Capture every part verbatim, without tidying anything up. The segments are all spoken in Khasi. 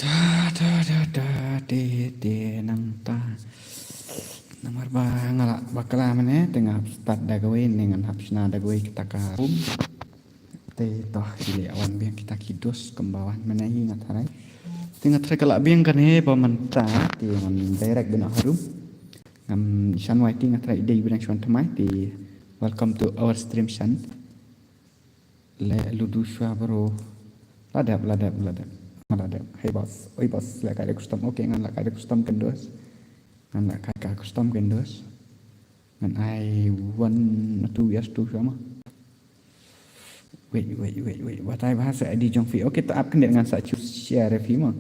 Da, da, da, da, de, de, nangta. Namar ba nga la bakla mynne, te nga hap start da kawei, ne ngan hap shna da kawei kata ka room. Te to, ki leh wan biang kita ki dos kumba wan mynne hi nga tharai. Te nga tharai ka la biang kane ba mynta, te ngan direct beit noh ha room. Ngam shan wai te nga tharai i dei beit nang shuwa thymmai, te welcome to our stream shan. Leh ludu shuwa bro. La dep, la dep, la dep. La dep. Hey boss. Oi boss, leh kai da custom. Okay, ngan leh kai da custom kynduh. Ngan leh kai ka custom kynduh. Ngan ai one, two years tu shuwa ma. Wait, wait, wait, wait. Batai ba ha sa I D jong phi. Okay, to ap khyndiat ngan sa choose share phi ma.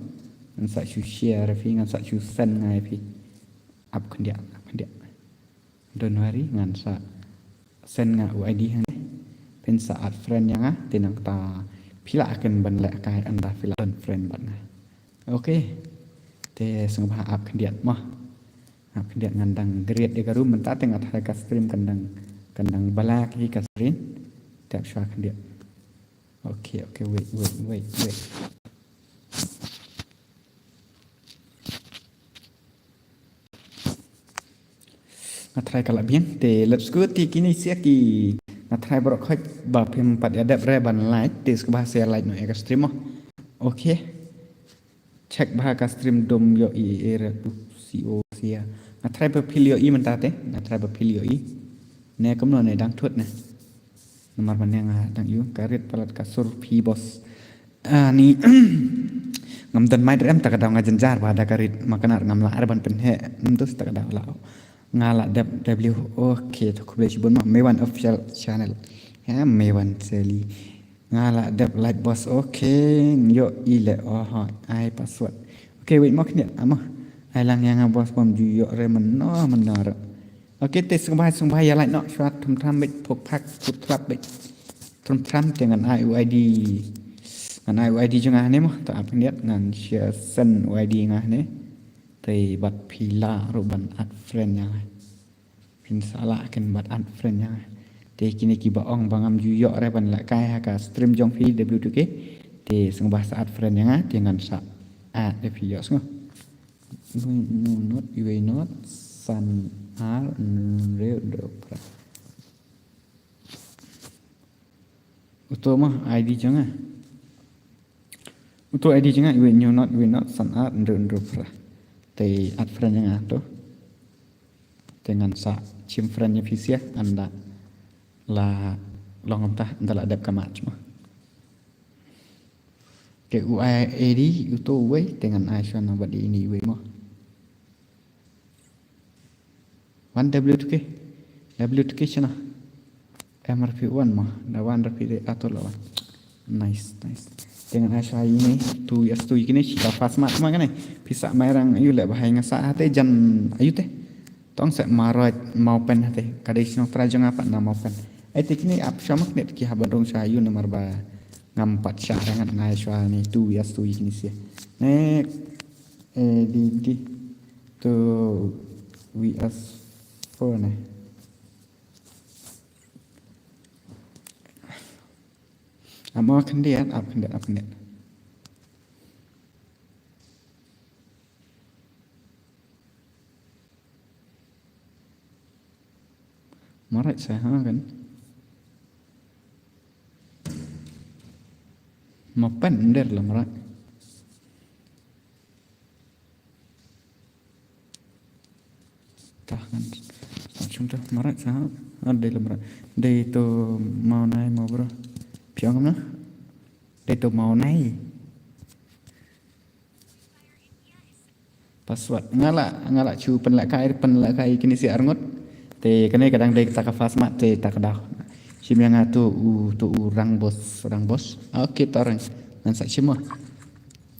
Ngan sa choose share phi, ngan sa choose send nga ïa phi. Ap khyndiat, ap khyndiat. Don't worry, ngan sa send nga u I D hangne. Phin sa add friend ïa nga, te nangta phi lah kin ban leh kai ynda phi lah don friend bad nga. Okay. Te sngewbha ap khyndiat mo. Ap khyndiat, ngan dang create ïa ka room mynta, te nga tharai ka stream kan dang, kan dang bala hi ka screen. Te ap shuwa khyndiat. Okay, okay, wait, wait, wait, wait. Nga tharai ka la biang, te let's go, te kine sha ki, nga tharai baroh khoit ba phim pat ïa dep re ban like, te sngewbha share, like noh ïa ka stream mo. Okay. Check ba ha ka stream dum ïohi, eh, re, u C O sia. Nga tharai ba phi ïohi mynta te, nga tharai ba phi ïohi. Ne kumno ne, dang thut ne. Namar ba ne nga dang ïohi ka rit palat ka sur phi boss. Ah, ni. Ngam don mic re em, ta ka daw nga jynjar ba da ka rit ma ka nar ngam lah re ban pynheh. Ntus ta ka daw lah. Nga la dep W. Okay, to khublei shibun ma. Mewan official channel. Ya, Mewan Seli. Nga la dep like boss. Okay, ïohi leh. Oh, ai password. Okay, wait mo khyndiat. Amo. Ai lang ïa nga boss, bym ju ïoh re mynno mynno re. Okay, te sngewbha sngewbha ïa like noh shuwa, thum thram beit, phuk phak, phuk thlap beit. Thum thram, te ngan ai u I D. Ngan ai u I D jong nga hangne mo, to ap khyndiat, ngan share send u I D nga hangne. Te bad phi lah ruh ban add friend ïa nga. Phin sa lah kin bad add friend ïa nga. Te kine kiba ong ba ngam ju ïoh re ban leh kai ha ka stream jong phi W two K. Te sngewbha sa add friend ïa nga, te ngan sa add ïa phi, ïohsngew. Iwei not, iwei not, san ar, hynriew, hynriew phra. Uto ma I D jong nga. Uto I D jong nga, iwei hynñiew not, iwei not, san ar, hynriew, hynriew phra. Te add friend ïa nga to. Te ngan sa shim friend ïa phi sha, ynda la long kumta, ynda la dep ka match ma. Te u I D uto uwei, te ngan ai shuwa na bad ine iwei mo. Wan W two K. W two K shano? Em R P one mo. Da wan R P de ato la wan. Nice, nice. Te ngan ai shuwa ine, tu yas tu kine, shi ka fast match ma kane. Pisa mai rang ayu leh bahai nga sa hate jan ayu te. Tong se marot mau pen hate. Ka dei shnong trai jong nga pat na mau pen. Ai te kine ap shuwa ma kine ki haban rong shuwa ayu namar ba ngam pat sha rangat ngai shuwa ni tu yas tu kine sia. Ne, eh, di, di. Tu V S four ne. Ap mo khyndiat, ap khyndiat, ap khyndiat. Marai sa ha kan. Mapan ender la marai. Tah kan. Chung tah marai sa ha. Ah, dei la marai. Dei to mau nai mau bro. Piang na. Dei to mau nai. Password. Nga la, nga la shu pynlehkai, pynlehkai kine shi arngut. Te kane ka dang dei kata ka fast match te ta ka daw. Shim ïa nga to u, to u rang boss, rang boss. Okay, to rang. Ngan sa shim mo.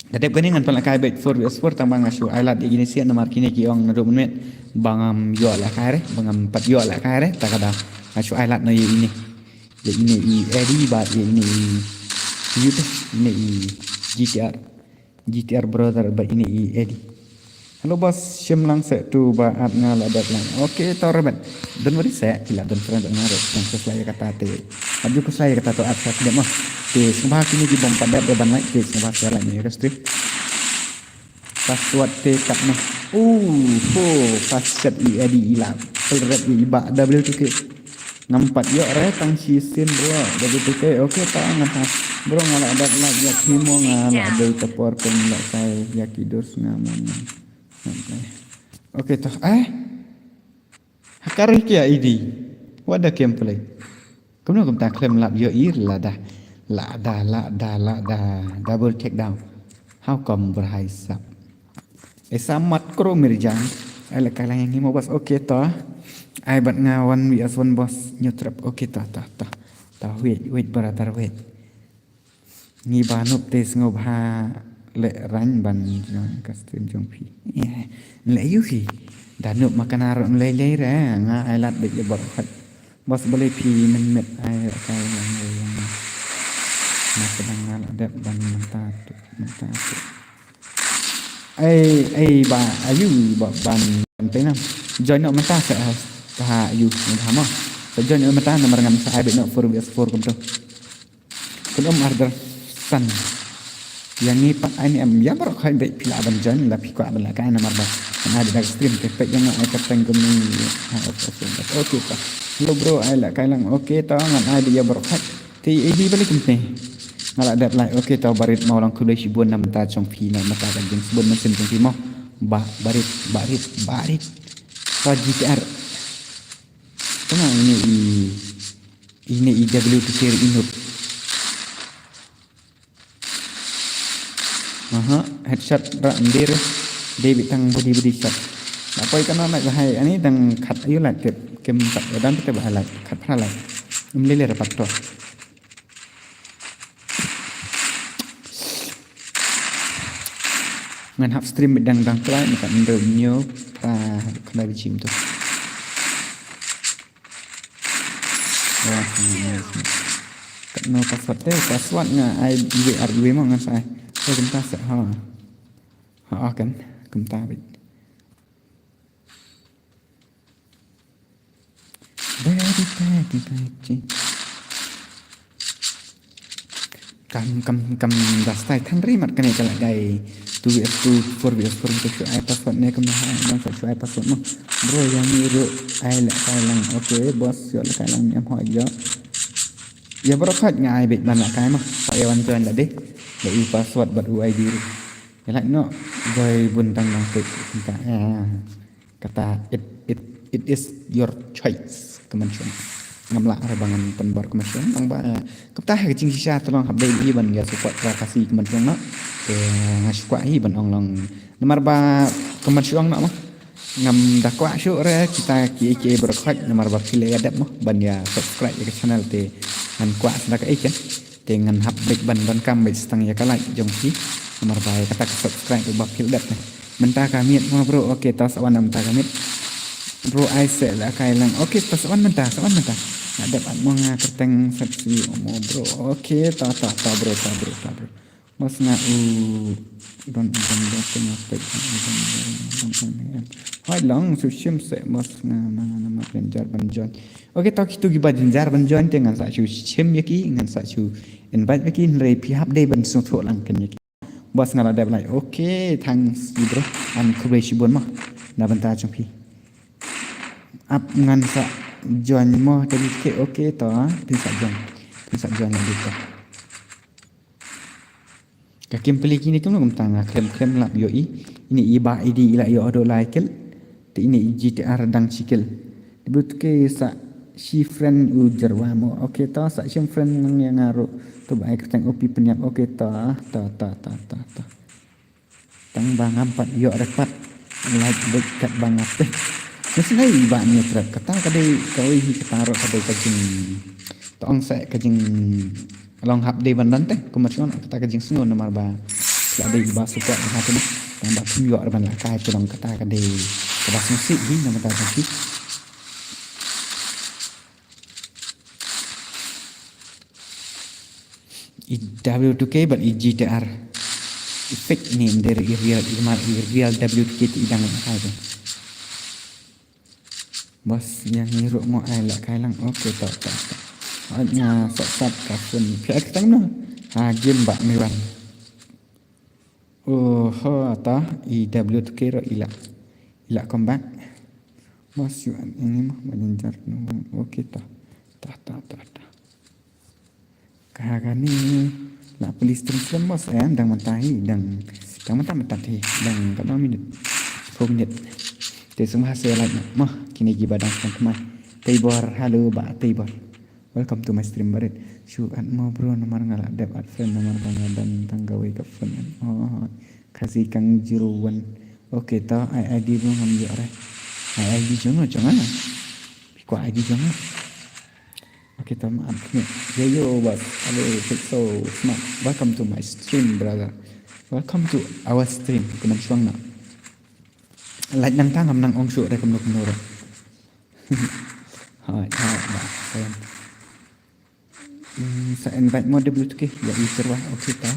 Da dep kane ngan pynlehkai beit four versus four tang ba nga shu ai lad ïa kine shi namar kine ki ong naduh mynmiet ba ngam ïoh lehkai re, ba ngam pat ïoh lehkai re, ta ka daw. Nga shu ai lad noh ïa ine. Ïa ine i Eddie bad ïa ine i, ïa ine i G T R. G T R brother bad ine i Eddie. Hello boss, shim lang seh to ba ap nga la dep lang. Okay, to rebet. Don't worry seh, ki la don friend nga ruh. Ngan khuslai ïa kata te. Ap ju khuslai ïa kata to ap sa dep mo. Te sngewbha kine ki bym pat dep ban like, te sngewbha share like ïa ka stream. Password te katno? Uh, ho, password i edi i la. Pelret i ba W two K. Ngam pat ïoh re tang shi sien bro. W two K, okay to nga ta. Bro nga la dep like ïa ki mo nga la dei ta por kum la kai ïa ki dos nga mo nga. Okay to. Eh? Hakari kia idi. What the gameplay? Kumno kumta khlem lap ïohi lada. Lada, lada, lada. Double takedown. How come berhai sap? Esa mat kro Mirjang. Ai la kalang yang himo bos. Okay to. Ai bat nga one V S one bos. New trap. Okay to, to, to. To wait, wait brother, wait. Ngi ba nup te sngewbha leh rang ban join ka stream jong phi. Leh ïu phi. Da nup ma kana ruh lei lei re nga ai lad bit ïa bor khat. Bos balei phi men met ai ka lang lei lang. Ma kana nga la dep ban mynta tu mynta tu. Ai ai ba ayu ba ban ban te na. Join no mynta sa ha yu mynta mo. Sa join no mynta namar ngam sa ai bit no four V S four kumtu. Kun um arder san. Yang ngi pat ai ni em ya baroh khai bek phi la ban join la phi kwah ban la kai namar ba. Nga da stream te pek yang ai ka teng kum ni. Ha of of of. Okay pa. Hello bro ai la kai lang. Okay ta ngan ai da ya baroh khai. Te ai di balik kum te. Nga la dep lai. Okay ta barit mau lang khublei shibun na mata chong phi na mata ka jing shibun na sim chong phi mo. Ba barit barit barit. Ta G T R. Tengah ini i Ini i W T C inut. Aha, headshot ra ndir. Dei bit tang body body shot. Apa ikan anak bahai ani tang khat ayu lah tip kem tak dan kita bahai lah khat phra lah. Em lele rapat to. Ngan hap stream bit dang dang klai ni kat ndew nyo phra kena biji tu. Wah, nice. Kat no password te, password nga ai iwe ar iwe mo ngan sai. Te kumta sa ha. Ha kan, kumta bit. Very bad, very bad. Kam kam kam da stai than ri mat kane ka la dai two V S two, four V S four, to shu ai password ne kam ha, nang sa shu ai password mo. Bro yang ni ru ai la kai lang. Okay, boss, yo la kai lang ni am ho yo. Ya bro khat nga ai bit ban la kai mo. Pa ya wan join la de. Ba i password bat u I D ru. Ya la no. Joy bun tang nang pek. Ka ya. Kata it it it is your choice ka manshong. Ngam lah re ba ngan pynbor ka manshong nang ba kata ha ka jingshisha tolong hap dei i ban ïa support ka kasi ka manshong no. Te nga shu kwah hi ban ong long namar ba ka manshong no mo. Ngam da kwah shu re kita ki ki bor khot namar ba ki le ïa dep mo ban ïa subscribe ïa ka channel te ngan kwah sa da ka ikan. Te ngan hap bek ban donkam bek stang ïa ka like jong phi. Namar ba ïa kata ka subscribe ba phi dep ne. Mynta ka miet mo bro, okay ta sa wan mynta ka miet. Bro ai se la kai lang. Okay ta sa wan mynta, sa wan mynta. Nga dep at mo nga kerteng sat si mo bro. Okay ta ta ta bro ta bro ta bro. Mas nga u don don don tengah pek. Hai long su shim se mas nga na na ma penjar ban join. Okay, to kitu ki ba jinjar ban join te ngan sa shu shim ïa ki, ngan sa shu invite ïa ki, hynrei phi hap dei ban sngewthuh lang kan ïa ki. Bos nga la dep lai. Okay, thanks bro. Am khublei shibun mo. Na bynta jong phi. Ap ngan sa join mo te ke okay to, phin sa join. Phin sa join la dei to. Ka kim peli kine kumno kumta nga khlem khlem lap ïohi. Ini i ba I D i la ïoh do lai kill. Te ini i G T R dang shi kill. Te but ke sa shi friend u jerwa mo. Okay to sa shim friend nang ïa nga ru. To ba ai kyrteng O P pynïap. Okay to to to to to to. Tang ba ngam pat ïoh rek pat. Like bek kat ba ngap te. Ngi snei ba ngi trap kata ka dei ka oi hi kata ro ka dei ka jing. To ong sa ka jing. Long hap dei ban don te, kumba shuwa kata ka jingsngew namar ba la dei ba support ha kane. Tang ba phim ïoh ban la kai, te long kata ka dei kaba sngewsih hi namar kata ka dei. I W two K bad i G T R. I fake ne ym dei i real, i mar i real W two K te i dang la kai te. Bos, ïa ngi ruh mo ai la kai lang. Okay, to to to. Ai nga sat sat ka phone. Phi ai kyrteng no? Ha game ba me wan. Oh, ha, ta, i W two K ro ila. Ila come back. Mas yu an ini mah, majan jar. Okay, ta. Ta, ta, ta, ta. Ka ha kane la peli stream slem bos, eh, dang mynta hi, dang, dang mynta mynta hi, dang katno minit, four minit. Te sngewbha sa like noh mo kine kiba dang sngewthuh. Teibor, hello Bah Teibor. Welcome to my stream, Barit. Shu add mo bro, namar nga la dep add friend, namar ba nga don tang kawei ka friend. Oh, Khasi Kang zero one. Okay, ta ai ID bro, ngam ïoh re. Ai ID jong nga, jong nga. Phi kwah ID jong nga. Okay, tam am kne. Yo, yo, boss. Hello, Pixel Smart. Welcome to my stream, brother. Welcome to our stream. Kumne shong na. Like nang tang am nang ong shu re kumno kumno re. Hai, hai, ba. Ayan. Hmm, sa invite mo W two K. Ya, i serwa. Okay, ta.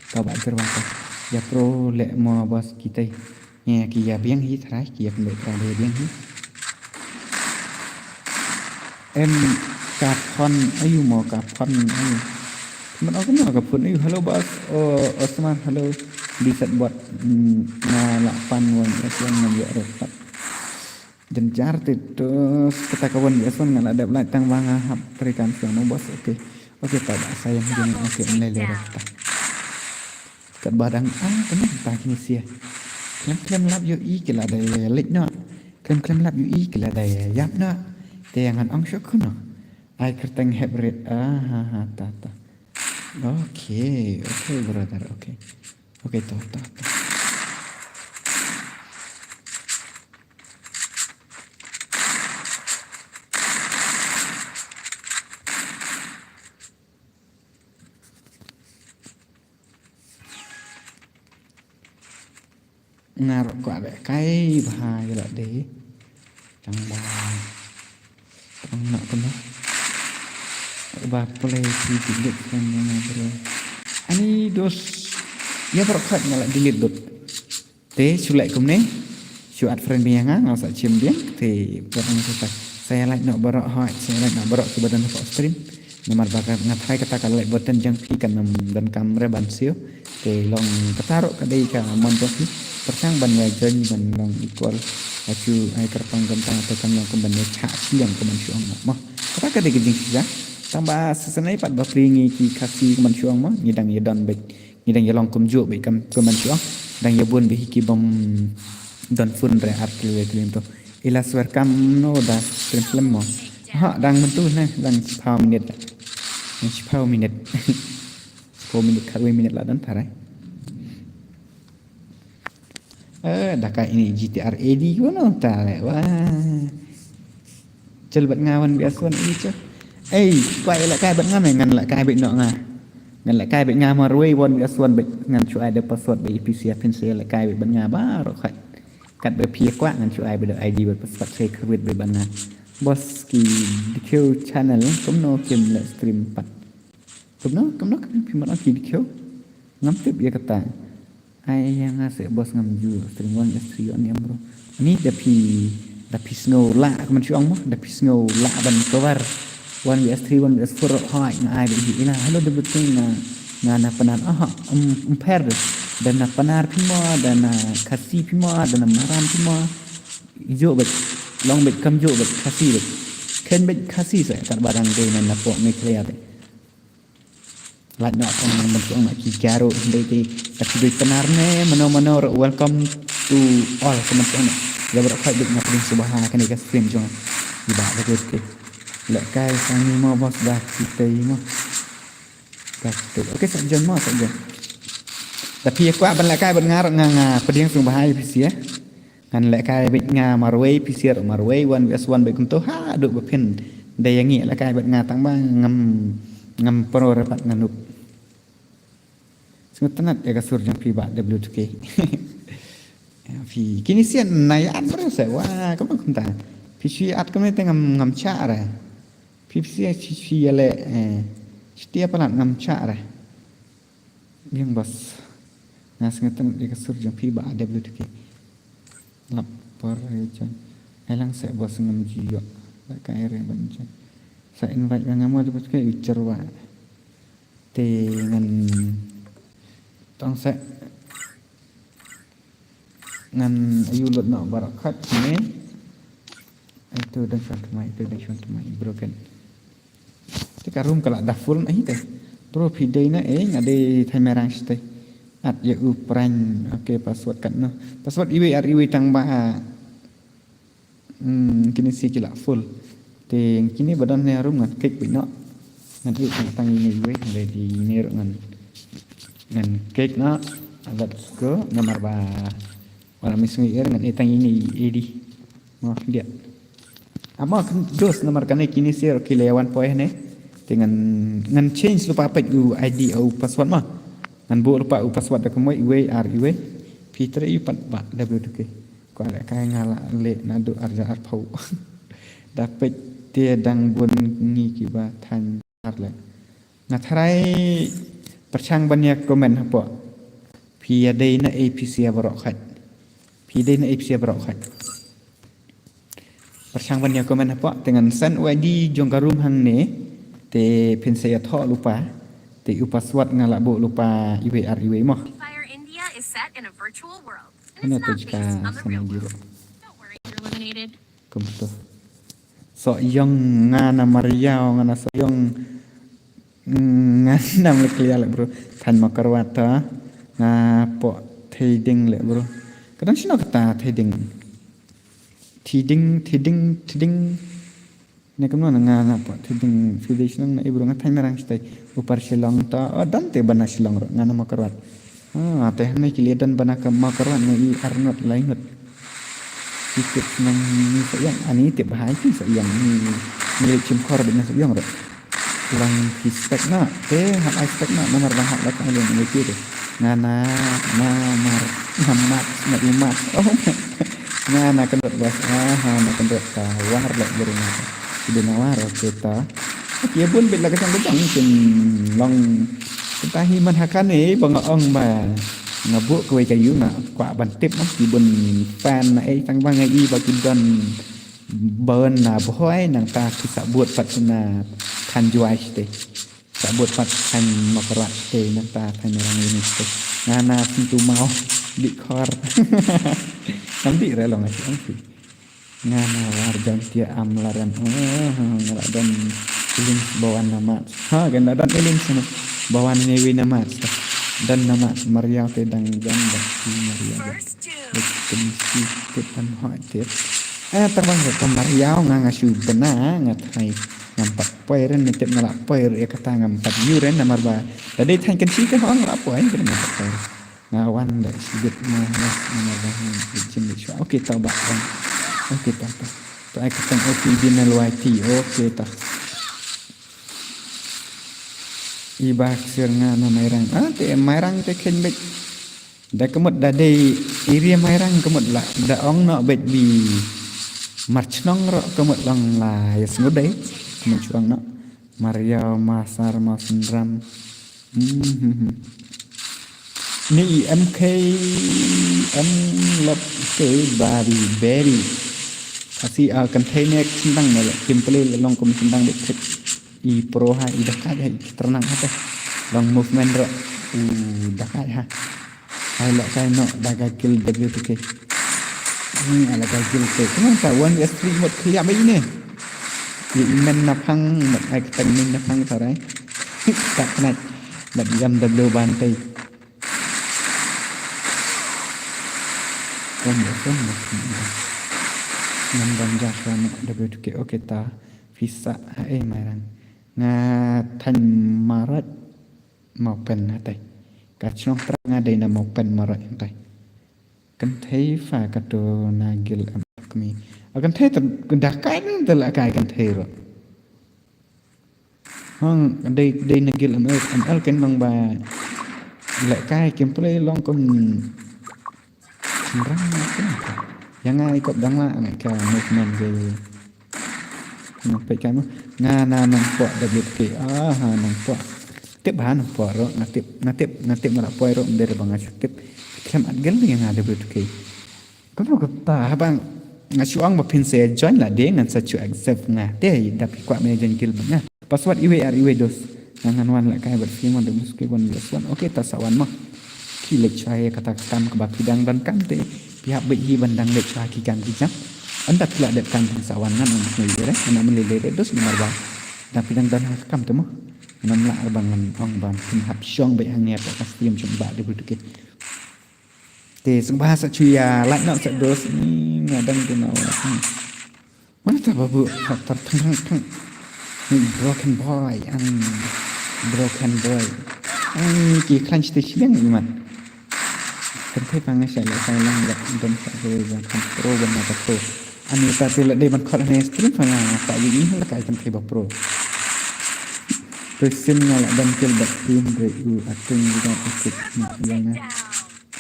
Ka ba serwa ta. Ya pro le mo boss kitai. Ïa, ki ïa biang hi trai, ki ïa pynbeit trai ïa biang hi. Em, ka phone aïu mo, ka phone aïu? Mano kumno ka phone aïu? Hello boss, oh, Osman, hello. Di set bot, hmm, nga la pan wan, Osman ngam ïoh re pat. Jynjar te to, kata ka wan, Osman nga la dep like tang ba nga hap trei kam shong mo boss, okay. Okay, ta ba sayang jong, okay, nai le re ta. Katba dang, ah, kane ta kine sia. Khlem khlem lap ïohi ki la dei leit noh. Khlem khlem lap ïohi ki la dei ïap noh. Te ngan ong shuh kumno. Ai kyrteng hep rit. Ah, ha, ha, ta, ta. Okay, okay, brother, okay. Okay, to, to, to. Nga ruh kwah lehkai bha ïa lade. Tang ba, tang na kumno. Ba pule phi delete friend ïa nga bro. Ani dos. Ïa baroh khoit nga la delete lut. Te shu leh kumne. Shu add friend biang ïa nga, nga sa chim biang. Te baroh nga sa, sa ïa like noh baroh hoi, sa ïa like noh baroh kiba don hapoh stream. Namar ba ka, nga tharai kata ka like button jong phi kan ym donkam re ban siew. Te long kata ruh ka dei ka mon jong phi. Pyrshang ban ïa join ban long equal. Achu ai kyrpang kumta te kan long kumban ïa chah siang kumban shu ong mo. Kata ka dei ka jingshisha. Tang ba sa shisha pat ba phi ngi ki Khasi kumban shu ong mo. Ngi dang ïa don beit. Ngi dang ïa long kumjuh beit kum, kumban shu ong. Dang ïa bun beit hi ki bym don phone re ar kli le kli to. Ila swer kam no da stream film mo. Ha, dang mynta ne, dang shiphew minit. Dang shiphew minit. Shiphew minit, khatwei minit la don tharai. Eh, da ka ini G T R A D ko no ta le. Wah. Jel bad nga wan bias wan ini cho. Ei, kwah ïa lehkai bad nga me, ngan lehkai bad noh nga. Ngan lehkai bad nga marwei wan bias wan bad ngan shu ai da password bad phi sha phin sha lehkai bad nga baroh khoit. Katba phi kwah ngan shu ai bad I D bad password sha kyrwit bad nga. Boss ki dikhew channel kumno kim leh stream pat. Kumno, kumno, kumno phi mano ki dikhew. Ngam tip ïa kata. Ai ïa nga seh boss ngam ju stream one vs three on ïa bro. Ni da phi, da phi sngew lah kumban shu ong mo, da phi sngew lah ban cover one vs three, one vs four hoi nga ai da hi ila hello da betul nga, nga na Pnar aha um, um per da na Pnar phi mo, da na Khasi phi mo, da na Maram phi mo. Ïoh bad long bad kam ïoh bad Khasi bad. Khein bad Khasi seh kat ba dang dei na na pok Meghalaya bad. Lait noh tang ban shu ong na ki Garo hynrei te ka ki dei Pnar ne mano mano ruh welcome to all kumban shu ong na. Ïa baroh khoit bad nga pdiang sngewbha ha kane ka stream jong nga. Ïa ba ka dei te. Lehkai sa ngi mo boss da ki tei mo. Da ki tei. Okay sa jan mo sa jan. Da phi kwah ban lehkai bad nga ruh nga nga pdiang sngewbha ïa phi sha. Ngan lehkai bad nga marwei, phi sha ruh marwei, one vs one bad kumto haduh ba phin da ïa ngi lehkai bad nga tang ba ngam, ngam pro re pat ngan up. Sngewtynnat ïa ka sur jong phi Bah W two K. Ïa phi kine sien na ïa at bro seh wa kumno kumta. Phi shu ïa at kumne te ngam, ngam chah re. Phi phi shu ïa leh, eh, shu ïa palat ngam chah re. Biang boss. Nga sngewtynnat ïa ka sur jong phi Bah W two K. Lap por ïa jon. Ai lang seh boss ngam ju ïoh. Lehkai re ban jon. Sa invite ba nga mo W two K u cherwa. Te ngan tong seh. Ngan ïa lut noh baroh khat ne. Ai tu dang shong thymmai, tu dang shong thymmai, broken. Te ka room ka la da full na hi te. Bro, phi dei na, eh, nga dei Thaiñ Mairang shatei. At ïa u prank. Okay, password katno? Password iwei ar iwei tang ba. Hmm, kine shi ki la full. Te kine ba don ne room ngan klik beit noh. Ngan ïa tang tang ine iwei, dei di ine ruh ngan. Ngan klik noh. Let's go. Namar ba wan mi sngi er ngan ïa tang ine edi. Mo, dia. Amo kan dos namar kane kine shi ruh ki la wan poi ne. Te ngan, ngan change lypa peit u I D u password mo. Ngan buh lypa u password da kumwei iwei ar iwei. Phi trei ïa u pat ba W two K. Kwah lehkai nga la leh naduh arhajar arphew. Da peit te dang bun ngi kiba thaiñ ar leh. Nga tharai pyrshang ban ïa comment hapoh. Phi ïa dei na A P C baroh khat. Phi dei na A P C baroh khat. Pyrshang ban ïa comment hapoh te ngan send u I D jong ka room hangne. Te phin sa ïathoh lypa. Te u password nga la buh lypa iwei ar iwei mo. Fire India is set in a virtual world. Hana te jaka sana diro. Kumto. Sohiong nga na Mariaw nga na Sohiong. Mm, nga nam le clear le bro. Thaiñ Mawkyrwat ta. Nga poh Thading le bro. Kadang sino kata Thading. Thading, Thading, Thading. Ne kumno na nga na poh Thading village nang na ibro nga Thaiñ Mairang shatei. Upper Shillong ta. Oh, don te ba na Shillong ruh nga na Mawkyrwat. Ah, te hangne ki leh don ba na ka Mawkyrwat ne i arngut laingut. Ki tip nang ni sa ïang, ani tip bha ki sa ïang ni, ni leh chim khor bad na sa ïang ruh. Lang ki spek na, te hap ai spek na, namar ba hap la ka leh ni ki te. Nga na, ma, mar, na mat, na i mat. Oh, nga na kan rot bas, ah, ha, na kan rot ka war leh beri nga. Ki dei na war, okay ta. Ki bun bit la ka sang ka jong kin long. Kita hi man ha kane ba nga ong ba nga buh kawei ka ïu nga kwah ban tip ma ki bun fan na ei tang ba nga i ba ki don bun na bhoi nangta ki sa bud pat na Thaiñ Jowai shatei. Sa bud pat Thaiñ Mawkyrwat shatei nangta Thaiñ Mairang ini shatei. Nga na Syntu Maw di khor. Kam di re long nga shu ong phi. Nga na War Jaintia Amlarem. Oh, nga la don feelings ba wan na mat. Ha, kan la don feelings na ba wan ne wi na mat. Don na mat Mariaw te dang jan ba si Mariaw. First two. Dek kemsi tip an hoi tip. Eh, terbang ke Mariaw nga nga shu bena nga thai ngam pat poi ren ne tip nga la poi re kata ngam pat yu ren namar ba. Tadi thai kan si ke hong la poi ren ngam pat poi. Nga wan da shi bit ma mas ma ba hang jin ni shwa. Okay, ta ba wan. Okay, ta ta. Ta ai ka tang okay din na luai ti. Okay, ta. I ba ksir nga na Mairang. Ah, te Mairang te khen bit. Da kemut da dei area Mairang kemut la. Da ong no bit bi. Marchnong ro kemut long la. Ya semut dei. Kemut chuang no. Mariaw Masar Masundram. Mhm. Ni i M K M lop ke bari beri. Asi a kan thai nek sendang ne le. Kimple le long kum sendang dek thek. I pro ha i dakai ha i kiternang ha te. Long movement ro. U dakai ha. Ai la kai no dakai kill W two K. Ni ala kai kill ke. Kumno ta one versus three mut khliap ai ne. Ye imen na phang, mat ai kata imen na phang tarai. Tak kena. Mat jam W ban tai. Kom da kom da kom da. Ngam ban ja ka na W two K. Okay ta. Pisa ha ei Mairang. Nga Thaiñ Maroit Mawpen ha tai. Ka chnong Pra nga dei na Mawpen Maroit ha tai. Kan thei fa ka to na gil am kmi. A kan thei ta da kai ni da la kai kan thei ro. Hang dei dei na gil am am al kan long ba la kai kim play long kum rang kan. Yang ai kop dang la ngai ka movement ge. Nang peit kai mo. Nga na nang pok da bit ke. Ah, ha nang pok. Tip ha nang pok ro, nga tip, nga tip, nga tip nga la poi ro, nder ba nga tip. Klem at gel ni nga da bit ke. Kumno kata haba nga shu ong ba phin sa join la de ngan sa shu accept nga. Te da phi kwah me join guild bad nga. Password iwei ar iwei dos. Nga ngan wan la kai bad phi mo da mus ke wan dos wan. Okay ta sa wan mo. Ki lek chwa ïa kata ka kam kaba phi dang donkam te. Phi hap beit hi ban dang leit sha ki kam ki jam. Ynda phi la dep kam phin sa wan ngan ong phi ïa re. Ngan ym lei lei re dus namar ba da phi dang don ha ka kam te mo. Ngam lah re ban ngan ong ban phin hap shong beit hangne hapoh ka stream jong ba de bru tu ke. Te sngewbha sa shu ïa like noh sa dus ni nga dang tu na. Mana ta babu faktor thang thang thang. Ni broken boy, ang broken boy. Ang ki khlaiñ sdei sdang imat. Kan thei pang sa ïa sa lang yak dom sa ro yak kan pro ban mata pro. Ani ta te la dei ban khot ne stream pang pa yu ni la kai kan thei ba pro. Person nga la dom kill bad team re u ating juga ikut mak yang.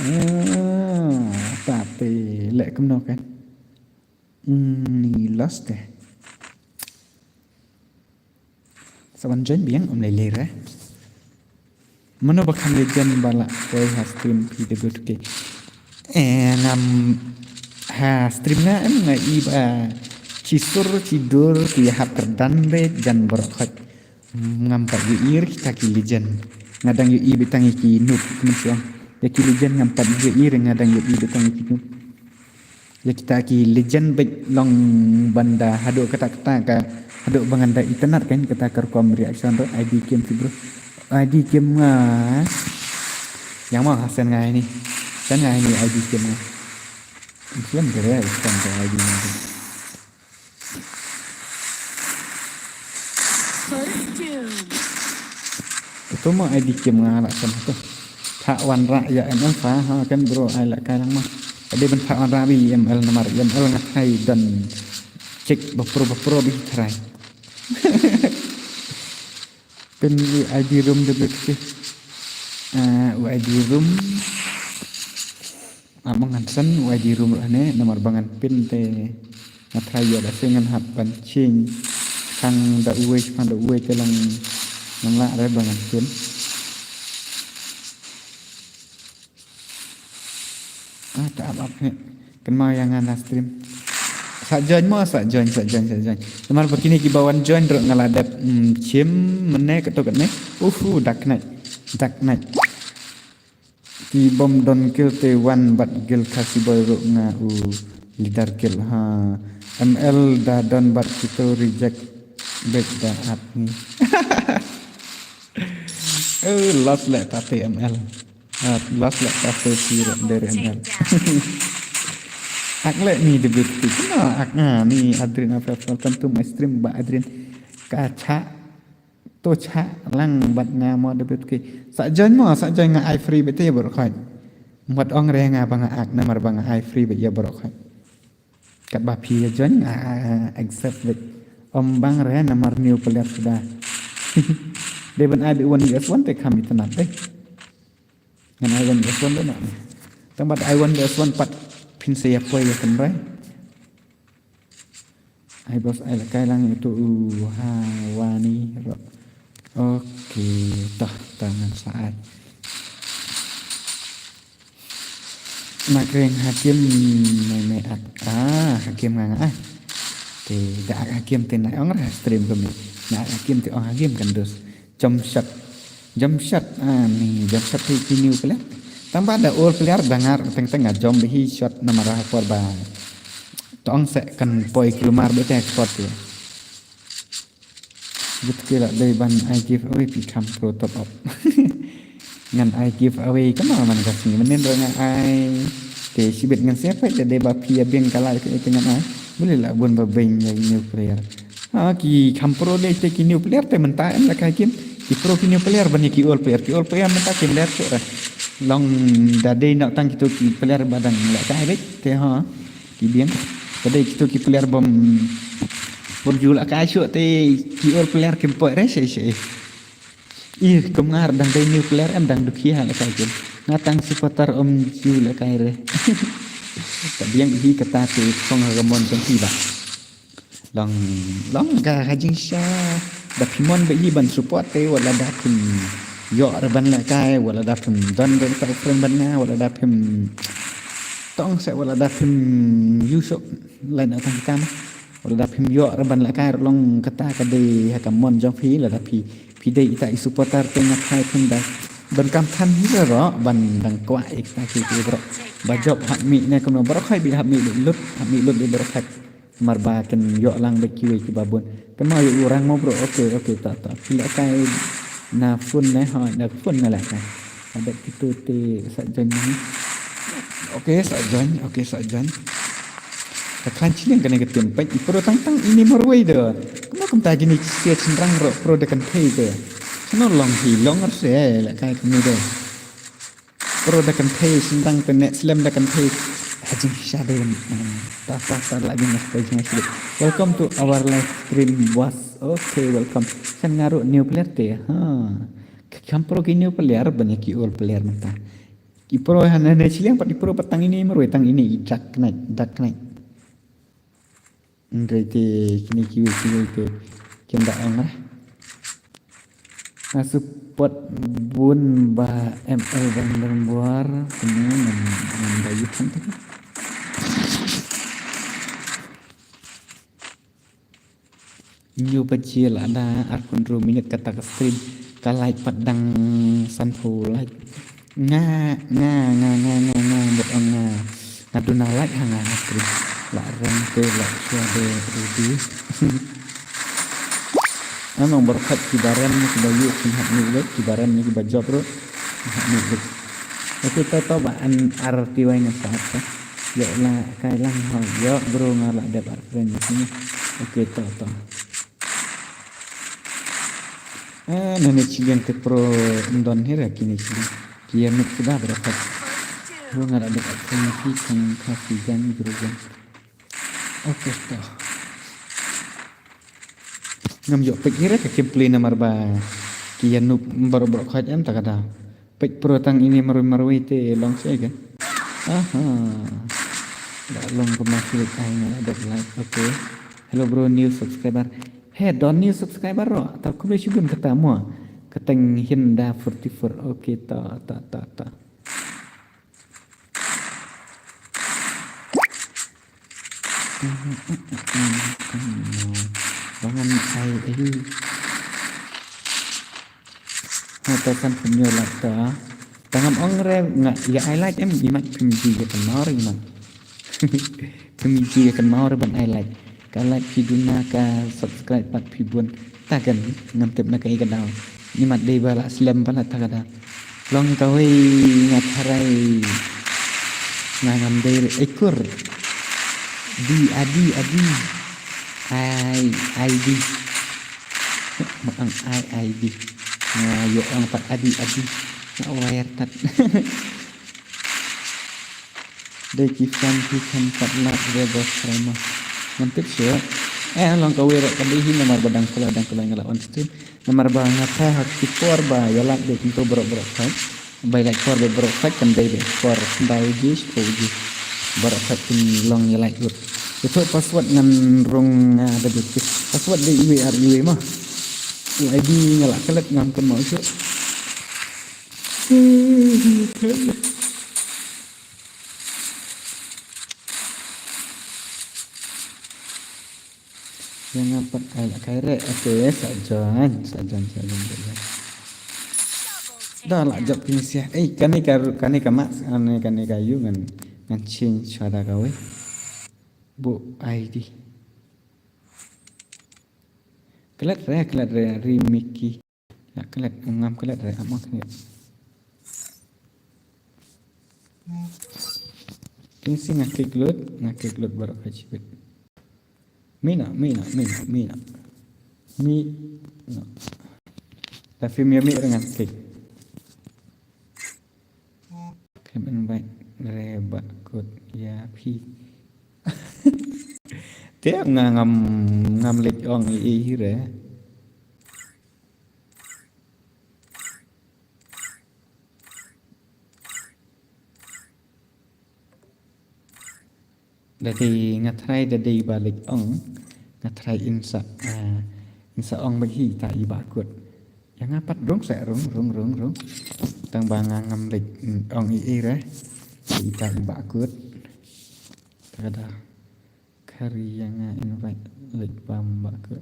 Ah, ta te lek kumno kan. Hmm, ni lost eh. Sa wan join biang um lei lei re. Mano ba kham legend ba la poi ha stream P W two K. Eh, ngam ha stream nga em nga i ba chi sur chi dur ki hap kyrdan be jan borok khot. Ngam pat ïohi re kita ki legend. Nga dang ïohi beit tang ïa ki noob mynshuwa. Ïa ki legend ngam pat ïohi re nga dang ïohi beit tang ïa ki noob. Ïa kita ki legend beit long ban da haduh kata kata ka haduh ba ngan da itynnad kan kata ka rukom reaction ruh I D game ti bro. I D game nga. Yang ma ha send nga ini. Send nga ini I D game nga. Send kere send ka I D nga. First doom. Ito mo I D kim nga la kan to. Thak wanrah ïa M L fa ha kan bro ai la kai lang ma. Ade ban thak wanrah bi M L namar M L nga thai don check ba pro ba pro bi try. Pin u I D room de bit ke. Ah, u I D room. Amang hansan u I D room ruh ne namar ba ngan pin te nga try ïa da se ngan hap ban change. Khang da uwei khang da uwei te lang ngan lah re ba ngan pin. Ah, ta ap ap ne. Kan mau ïa nga na stream. Sa join mo, sa join, sa join, sa join. Namar ba kine ki ba wan join ruh nga la dep, mm, chim mene kato kane. Uhu, Dark Knight. Dark Knight. Ki bom don kill te wan bad gil Khasi boy ruh nga u leader kill ha. M L da don bad kito reject back da ap ni. Eh, lost le tate M L. Ah, lost le tate si ruh dari M L. Ak le ni debut ti. Kena ak nga ni Adrian Afraf, welcome to my stream ba Adrian. Ka cha To chah lang bad nga mo da bit ki. Sa join mo, sa join nga ai free bit ïa bor khoi. Mut ong re nga ba nga ak namar ba nga ai free bit ïa bor khoi. Kat ba phi ïa join nga, ah, accept bit. Om bang re namar new player suda. Dei ban ai bit one versus one te kham itynnad dei. Ngan ai one versus one dei na. Tang bad ai one versus one pat phin sa ïa poi ïa kan rai. Ai bos ai la kai lang itu u ha wani ro. Oke, toh tangan sa ai. Nak reng hakim mai mai ak. Ah, hakim nga nga ai. Te da ak hakim te na ong ra stream kami. Na ak hakim te ong hakim kan dus. Jump shot. Jump shot, ah, ni jump shot hi ki new player. Tang ba da old player da ngar teng teng a jump hi shot namar ha por ba. Tong se kan poi kulmar bete export ya. Bit kila dei ban ai giveaway pi kam pro top up. Ngan ai giveaway kama man ka sngi menen ro nga ai. Te sibit ngan siapa te dei ba pi abeng kalai ke te ngan ai. Boleh lah bun ba beng ya new player. Ha, ki kham pro dei te ki new player te mynta em la kai kim. Ki pro ki new player ban ïa ki old player. Ki old player mynta kim ler shuh re. Long da dei nok tang kito ki player ba dang la kai beit te ha. Ki biang. Da dei kito ki player bom bom ju la kai shuh te ki old player kim poi re shei shei. Ih, kum ngar dang dei new player em dang dukhi ha la kai kim. Nga tang supporter om ju la kai re. Ta biang hi kata te kong ha mon tang ki ba. Long, long ka ha jingshisha. Da phi mon ba i ban support te wat la da phim ïoh re ban lehkai, wat la da phim don re ta friend ban nga, wat la da phim tong se, wat la da phim ïoh shuh line atang kita ma. Wat la da phim ïoh re ban lehkai long kata ka dei ha ka mon jong phi, la da phi, phi dei ita i supporter te nga thai phim da. Ban kam than hi ruh ban dang kwah ïa kita ki ki baroh ba jop hap mih ne kumno, baroh khoit bit hap mih bit lut, hap mih lut bit baroh khoit. Namar ba kin ïoh lang bad kiwei kiba bun. Kan ma ïoh u rang mo bro. Okay, okay, ta ta. Phi lehkai na phone ne, ha, na phone ne lehkai. Bad kito te sa join ni. Okay, sa join. Okay, sa join. Ka khlaiñ chiliang kane ka tim peit, i pro tang tang ine marwei de. Kumno kumta kine ki sia chynrang ruh pro da kynthei te. Sno long hi long ar se lehkai kine de. Pro da kynthei chynrang te, next lem da kynthei. Ha jingshisha de. Ta ta ta la jingshadei, jingshadei. Welcome to our live stream, boss. Okay, welcome. Shen nga ruh new player te. Ha. Ka kham pro ki new player ban ïa ki old player mynta. I pro ha ne ne chiliang pat i pro pat tang ine marwei, tang ine i Dark Knight, Dark Knight. Hynrei te kine kiwei kiwei te kin da ong ah. Nga support bun ba M L Bang Bang Buar. Kine ngan ngan da ïa kan te. Hynñiew baje lada arphew hynriew minit kata ka stream, ka like pat dang sanphew like. Nga nga nga nga nga nga mut ong nga. Nga duna like ha nga ha stream. La rem te la shuwa de ready. Amang baroh khoit kiba rem kiba ïoh kin hap mih leit, kiba rem kiba jop ruh hap mih leit. Okay, to to ba an ar T Y nga sa at. Ïoh la kai lang ha. Ïoh bro, nga la dep ar friend ni sini. Okay, to to. Ah, nane chiliang te pro ndon hira kine chiliang. Ki ïa mut suda bro pat. Bro, nga la dep ar friend ni ki kan ka ki gan bro gan. Okay, to. Ngam ïoh peit hi re ka gameplay namar ba ki ïa noob baroh baroh khoit em ta ka daw. Peit pro tang ine marwei marwei te long seh ke. Aha. Da long kumno sih ai nga la dep like. Okay. Hello bro, new subscriber. He, don new subscriber ro. Ta kumno sih gun kata mo. Kateng Hinda forty-four. Okay, ta ta ta ta. Ba ngan ai, ai. Nga ta san pun nyo lak ta. Tang ngam ong re nga ïa ai like em, imat phim ji ïa kan mawr imat. Phim ji ïa kan mawr ban ai like. Ka like phi duna, ka subscribe pat phi bun. Ta kan ngam tip na kaei ka daw. Imat dei ba la slem ba la ta ka daw. Long kawei nga tharai. Nga ngam dei re ekur. Di adi adi. Ai ai di. Mat ang ai ai di. Nga ïoh ang pat adi adi. Nga wire tat. Dei ki fan ki kan pat lap re bos krama. Ngam tip shuh. Eh, long kawei re ka dei hi namar ba dang kala dang kala nga la on stream. Namar ba nga tharai ha ki por ba ïa lait dei kumto baroh baroh khoit. Ba ïa lait por ba baroh khoit kan dei dei por ba ïa ji shu ji. Baroh khoit kin long ïa lait ut. Ito password ngan rung nga da dei ki. Password dei iwei ar iwei ma. U I D nga la klet ngam kynmaw shuh. Ïa nga pat ai la kai re. Okay, sa join, sa join, sa join, sa join. Da la jop pynsiah. Eh, kane ka ru-, kane ka mat, kane, kane ka yu ngan, ngan change shuwa da kawei. Bu I D. Klet re, klet re, ri Mickey. Ïa klet, ngam klet re, amo klet. Kin si nga kik lut, nga kik lut baroh ka jibit. Mina, mina, mina, mina. Mi, no. Tapi mi, mi dengan kik. Klim invite re ba kut ïa phi. Te nga ngam, ngam leit ong i, i re. Da dei nga tharai da dei ba leit ong, nga tharai in sa, ah, in sa ong ba hi ta i ba kut. Ïa nga pat rung sa rung, rung, rung, rung. Tang ba nga ngam leit, mm, ong i i re. Ita i ba kut. Ta ka da. Kari ïa nga invite leit bam ba kut.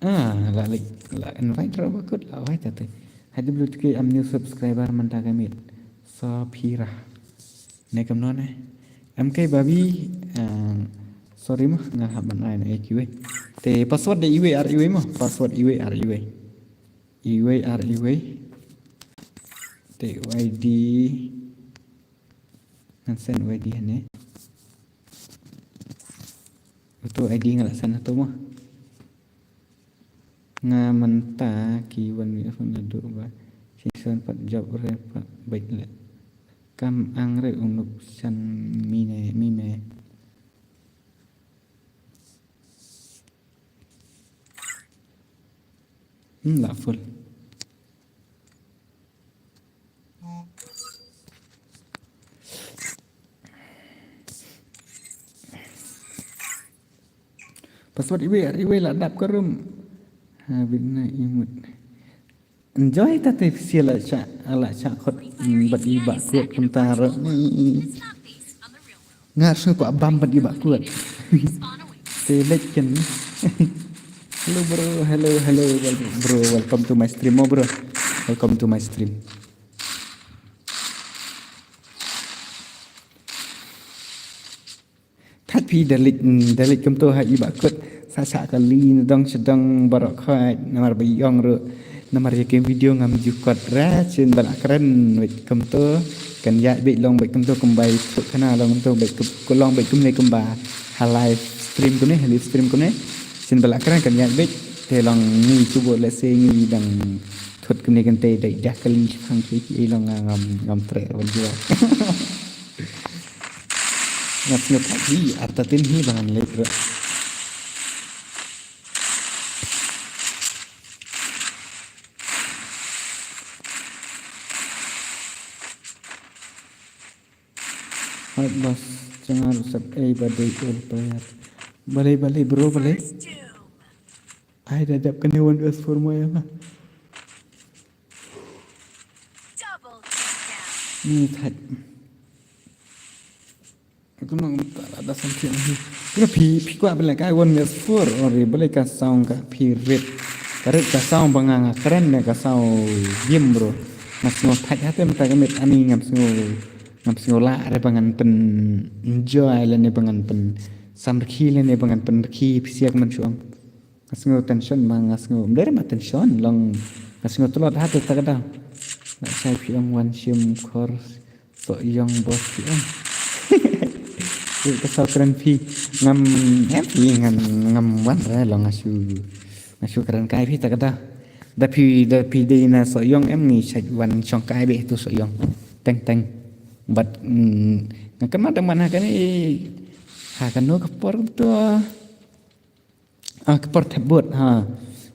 Ah, la leh, la invite ruh bakut, la wai ta te. Hai W T K, I'm new subscriber mynta ka miet. Sa phira. Ne kam non eh. M K Babi, ah, sorry mo, nga hap ban ai na iwei. Te password da iwei ar iwei mo, password iwei ar iwei. Iwei ar iwei. Te I D. Ngan send I D hangne. Uto I D nga la send hato mo. Nga mynta ki wan mi phone naduh ba. Shisien pat job re pat beit leh. Kam ang re u Nup San mine, mine. Hmm, la full. Password iwei, iwei la dap ka room. Ha, bit na imut. Enjoy ta te phi la cha, la cha khot, mm, bad i Bah Kut kumta ruh. Nga shu kwah bam bad i Bah Kut. Te leit ken. Hello bro, hello, hello, wel-, bro, welcome to my stream, oh bro. Welcome to my stream. Thait phi da leit, mm, da leit kumto ha i Bah Kut. Sa sa kali na dong sha dong baroh khoit namar ba i ong ruh. Namar ïa ka video ngam ju kot ra shisien ba la kren beit kumto. Kan ïaid beit long beit kumto kumba i Thuk Khana long kumto beit kum-, ko long beit kumne kumba ha live stream kumne, ha live stream kumne. Shisien ba la kren kan ïaid beit te long ngi shu bud lehse ngi dang thut kumne kan te dei dah kali shipang ki i long nga ngam, ngam treh ban jua. Nga sngewthuh hi artatien hi ba ngan leit ruh. Hot boss, jangar usap ei ba dei ul player. Balei, balei bro, balei? Ai da dep kane one versus four mo ïa ma. Ni thait. Kumno kumta la da samthiang hi. Kira phi, phi kwah ba leh kai one versus four, ori ba leh ka sound ka phi rit. Ka rit ka sound ba nga nga kren ne ka sound game bro. Nga sngew thait hate mynta ka miet ani ngam sngew, ngam sngew lah re ba ngan pyn-enjoy lane ba ngan pynsamrkhie lane ba ngan pynrkhie phi siak man shuang. Nga sngew tension ma nga sngew. Ym dei re ma tension long nga sngew tlot ha te ta ka daw. Nga shai phi ong wan shim khor Sohiong boss phi ong. Ka saw kren phi ngam em phi ngam ngam wan re long nga shu nga shu kren kai phi ta ka daw. Da phi da phi dei na Sohiong em ngi shait wan shong kai beit tu Sohiong. Teng teng. Bad, mm, nga kynmaw da man ha kane ha kano ka por tu. Ah, ka por thep vote, ha.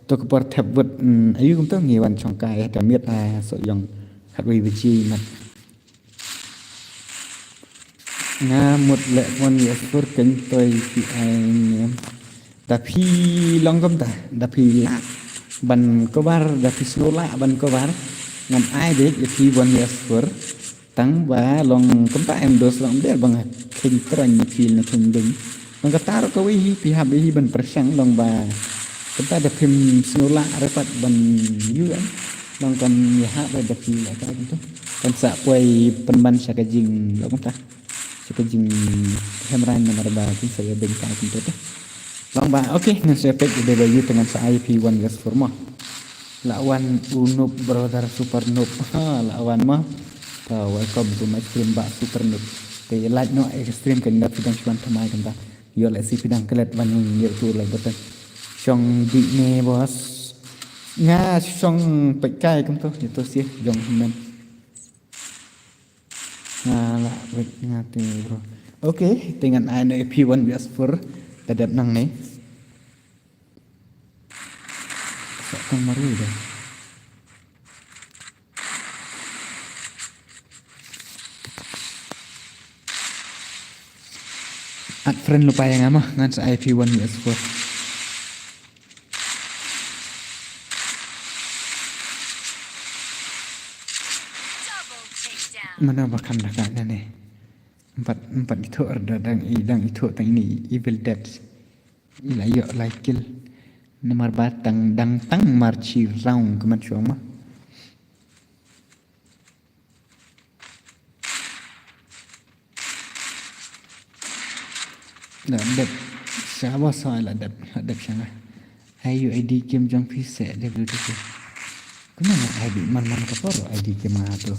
To ka por thep vote, mm, ayu kumto ngi wan shong kai ha ka miet ha Sohiong khatwei baje mat. Nga mut leh one versus four kein toi phi ai niam. Da phi long kumta, da phi lah ban cover, da phi sngew lah ban cover. Ngan ai beit ïa phi one versus four. Tang ba long kumta em dos long der ba nga kheiñ tyraiñ ïa phi na kheiñ ding. Long kata ruh kawei hi phi hap hi ban pyrshang long ba kumta da phim sngew lah re pat ban ïu em. Long kan ïa hap re da phi la ka kumta. Kan sa poi pynban sha ka jing long kumta. Sha ka jing hemrain namar ba kin sa ïa beiñ ka kumta te. Long ba, okay, ngan sa peit dei ba ïu te ngan sa ai phi one versus four mo. La wan u noob brother super noob. Ha, la wan mo. Ta welcome to my stream bah super noob. Te like noh ïa ka stream kan da phi dang shu wan thymmai kumta. Ïoh lehse phi dang klet ban ïoh tu like button. Shong dih ne boss. Nga shong peit kai kumto ïa to sih jong hynmen. Nga lah wait nga te bro. Okay, te ngan ai noh ïa phi one versus four. Ta dep nangne. Sa tang marwei de. Add friend lypa ïa nga ma, ngan sa ai phi one versus four. Mano ba kham da ka ne ne. Empat, empat ithuh ar da dang i, dang ithuh tang ini Evil Dead. I la ïoh lai kill. Namar ba tang dang tang mar shi round ka man shuwa ma. La dep sha ba sa la dep la dep sha nga. Ai ïoh I D game jong phi seh dep lu dep. Kumno nga I D man man ka por I D game nga tu.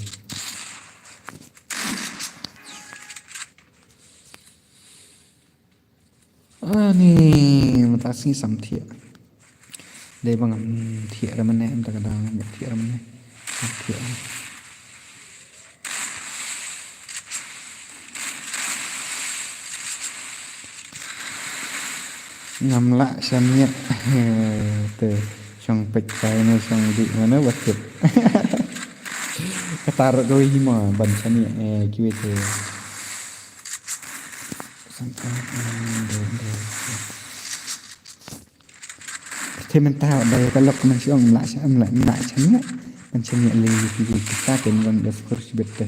Ani mynta sngi sam thiah. Dei ba ngam thiah ra mynne, mynta ka dang ngam thiah ra mynne. Ngam thiah ra. Ngam lah shaniah. Te shong peit kai ne shong dih mano ba tip. Kata ruh dei hi mo ban shaniah, eh, kiwei te. Te mynta ba ïa ka lok man shu ong mla sha mla mla shaniah. Man shaniah lei ïa ki kita ken wan da skur shibit te.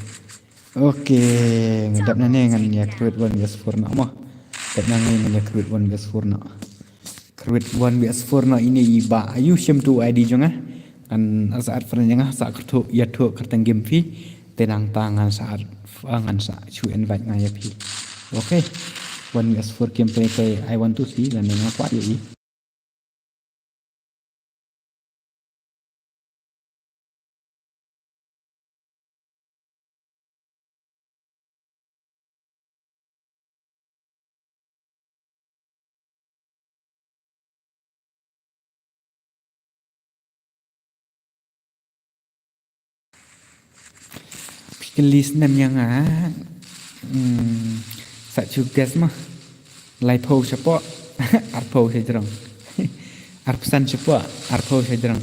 Ok, nga dap nangne ngan ïa create one V S four noh mo. Dap nangne ngan ïa create one V S four noh. Create one V S four noh ine i ba ayu shim tu I D jong nga. Ngan sa add friend jong nga sa kyrthuh ïathuh kyrteng game phi. Te nangta ngan sa add, ah, ngan sa shu invite nga ïa phi. Ok. One V S four gameplay te I want to see lane nga kwah ïohi. Phi kylli snem ïa nga. Hmm, sa shu guess ma. Laiphew shapoh, arphew shajrong. Arphew san shapoh, arphew shajrong.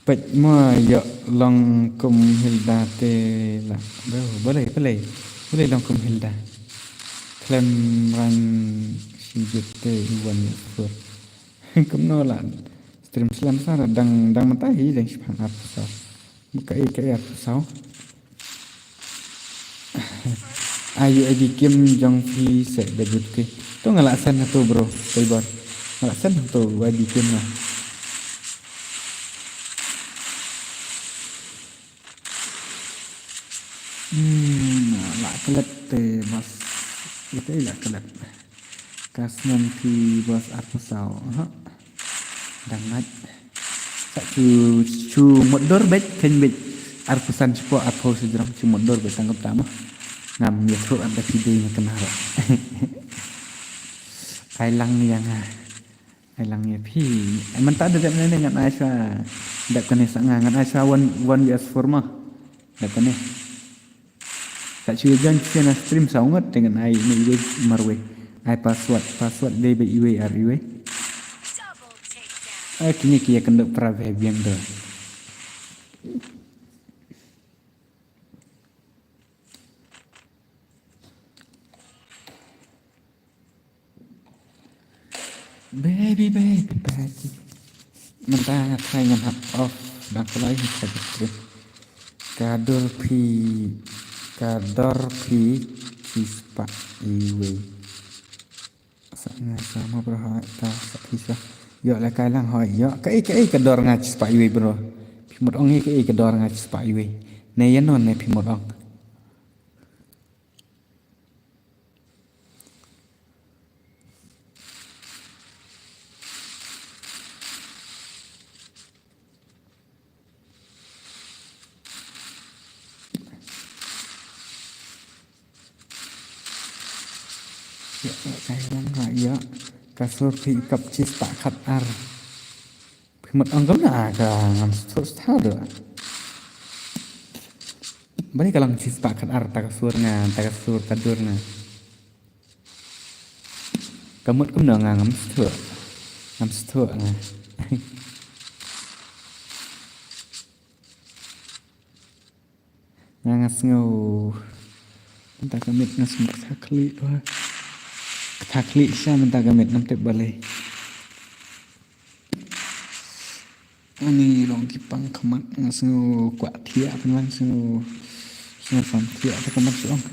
Peit mo ïoh long kum Hilda te la. Bro, balei, balei. Balei long kum Hilda. Khlem rang shijit te i wan ïoh skur. Kumno la. Stream slem sa dang, dang mynta hi dang shipang arphew saw. Kaei, kaei arphew saw. Ayu edi kim jong phi seh debut ki. To nga la send hato bro, Saibor. Nga la send hato edi kim na. Hmm, la klet te bas. Ito la klet. Ka snem phi bas arphew saw. Aha. Dang ngat. Sa chu chu mut dur beit khein beit. Arphew san shapoh arphew shajrong chu mut dur beit tang kumta ma. Ngam ïathuh ap da phi dei nga kena ba. Ai lang ïa nga. Ai lang ïa phi. Ai mynta da dep ne ngan ai sha. Dep kane sa nga ngan ai sha one, one V S four ma. Dep kane. Sa shu ïa join sha na stream saw ngut te ngan ai ne iwei marwei. Ai password, password dei ba iwei ar iwei. Ai kine ki ïa kynduh pra bha biang do. Baby, baby, baby. Mynta nga try ngan hap off dang kloi ha ka stream. Ka dur phi, ka dor phi chispah iwei. Sa nga sa mo bro ha ta sa phi sa. Ïoh la kai lang hoi ïoh kaei kaei ka dor nga chispah iwei bro. Phi mut ong ïa kaei ka dor nga chispah iwei. Ne ïa non ne phi mut ong. Ïa, ïa, ka ïa, ka ïa, ka sur phi kap chispah khat ar. Phi mut ong kumno ka ngam sngewthuh shuh do. Balei ka long chispah khat ar ta ka sur nga, ta ka sur ka dur nga. Ka mut kumno nga ngam sngewthuh. Ngam sngewthuh nga. Nga nga sngew. Mynta ka miet nga sngew ktha khlieh wa. Ktha khlieh sha mynta ka miet ngam tip balei. Ani long ki pang khmat nga sngew kwah thiah pynlang sngew. Sngew sam thiah ta ka mat shu ong.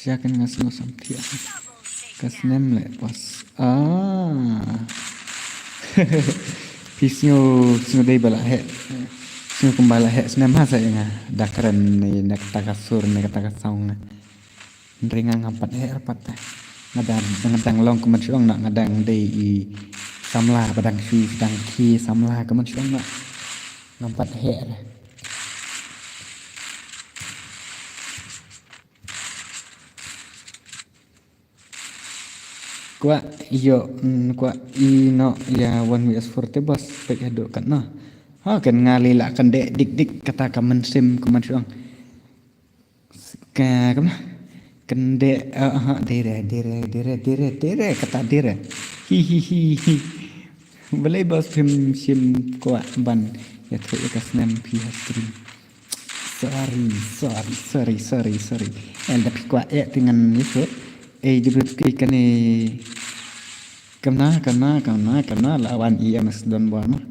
Ya kan nga sngew samthiah. Ka snem leh boss. Ah. Phi sngew, sngew dei ba la heh. Sngew kumba la heh snem ha sa ïa nga. Da kren ne na kata ka sur ne kata ka song. Hynrei nga ngam pat heh pat te. Nga dang, nga dang long kumne shuh nga dang dei i samla ba dang shu dang ki samla kumne shuh nga. Ngam pat heh re. Kwah ïoh, mm, kwah ïoh ïa one V S four te boss, peit haduh katno. Ha, kan nga lei lah kan dei dik dik kata ka mynsiem kumne shuh. Ka, kumno? Kan dei, eh, ha, dei re, dei re, dei re, dei re, dei re, kata dei re. Hi, hi, hi, hi. Balei boss phim shym kwah ban ïathuh ïa ka snem phi ha stream? Sorry, sorry, sorry, sorry, sorry. Ynda phi kwah eh te ngan ïathuh. Eh, dei bad ki kane. Kamna, kamna, kamna, kamna la wan i em es don bor ma.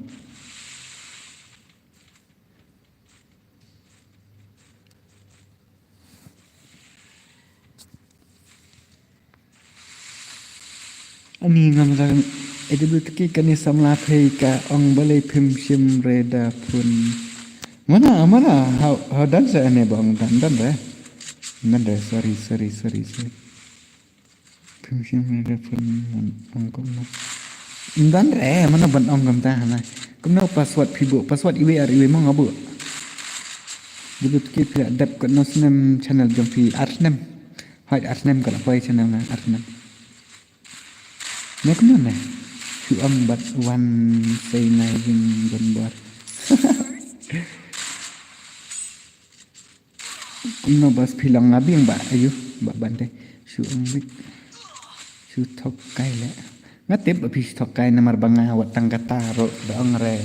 Ani ngam dang edit ki kane samla phei ka ong balei phim shim re da phone. Mana, mana, how, how done sa ane ba ong done, done re. Done re, sorry, sorry, sorry, sorry. Phim shim re da phone ong kumno. Done re, mana ban ong kumta hana. Kumno password phi buh, password iwei ar iwei ma nga buh. Dei bad ki phi la dep katno snem channel jong phi ar snem. Hooid ar snem ka la poi channel nga ar snem. Ne kumno ne? Shu ong bad wan sei nai jing don bor. Kumno boss phi long nga biang ba ayu ba ban te. Shu ong bit. Shu thok kai le. Nga tip ba phi shu thok kai namar ba nga wat tang kata ruh da ong re.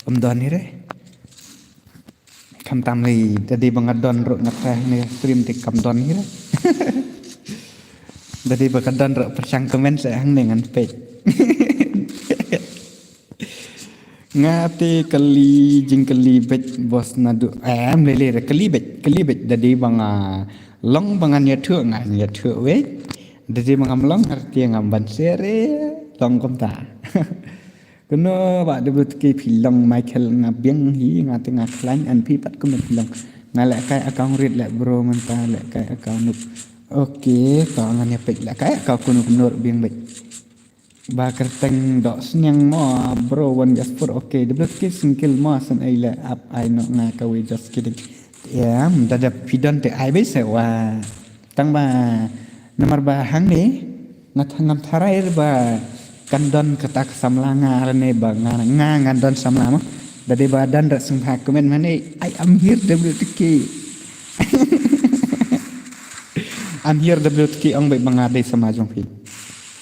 Ym don hi re. Khamtam lei, da dei ba nga don ruh nga teh ne stream te kam don hi re. Da dei ba ka don ruh pyrshang comment sa hangne ngan peit. Nga te kali jingkali beit boss naduh, em, lei lei re kali beit, kali beit da dei ba nga long ba ngan ïathuh ngan ïathuh wei. Da dei ba ngam long har te ngam ban share long kumta. Kano ba dei bad ki phi long Michael nga biang hi nga te nga khlaiñ an phi pat kumno phi long. Nga leh kai account rit leh bro mynta leh kai account nuk. Okay, to ngan ïa peit leh kai account kunuk nur biang beit. Ba kyrteng doh sniang mo bro one just for okay. Dei bad ki single mo san ai leh ap ai no nga kawei just kidding. Em, da da phi don te ai beit se wa. Tang ba namar ba hangne nga tha-, ngam tharai ba kan don kata ka samla nga lane ba nga, nga ngan don samla mo. Da dei ba don da sngewbha comment mane I am here W T K. I'm here W T K ong beit ba nga dei samla jong phi.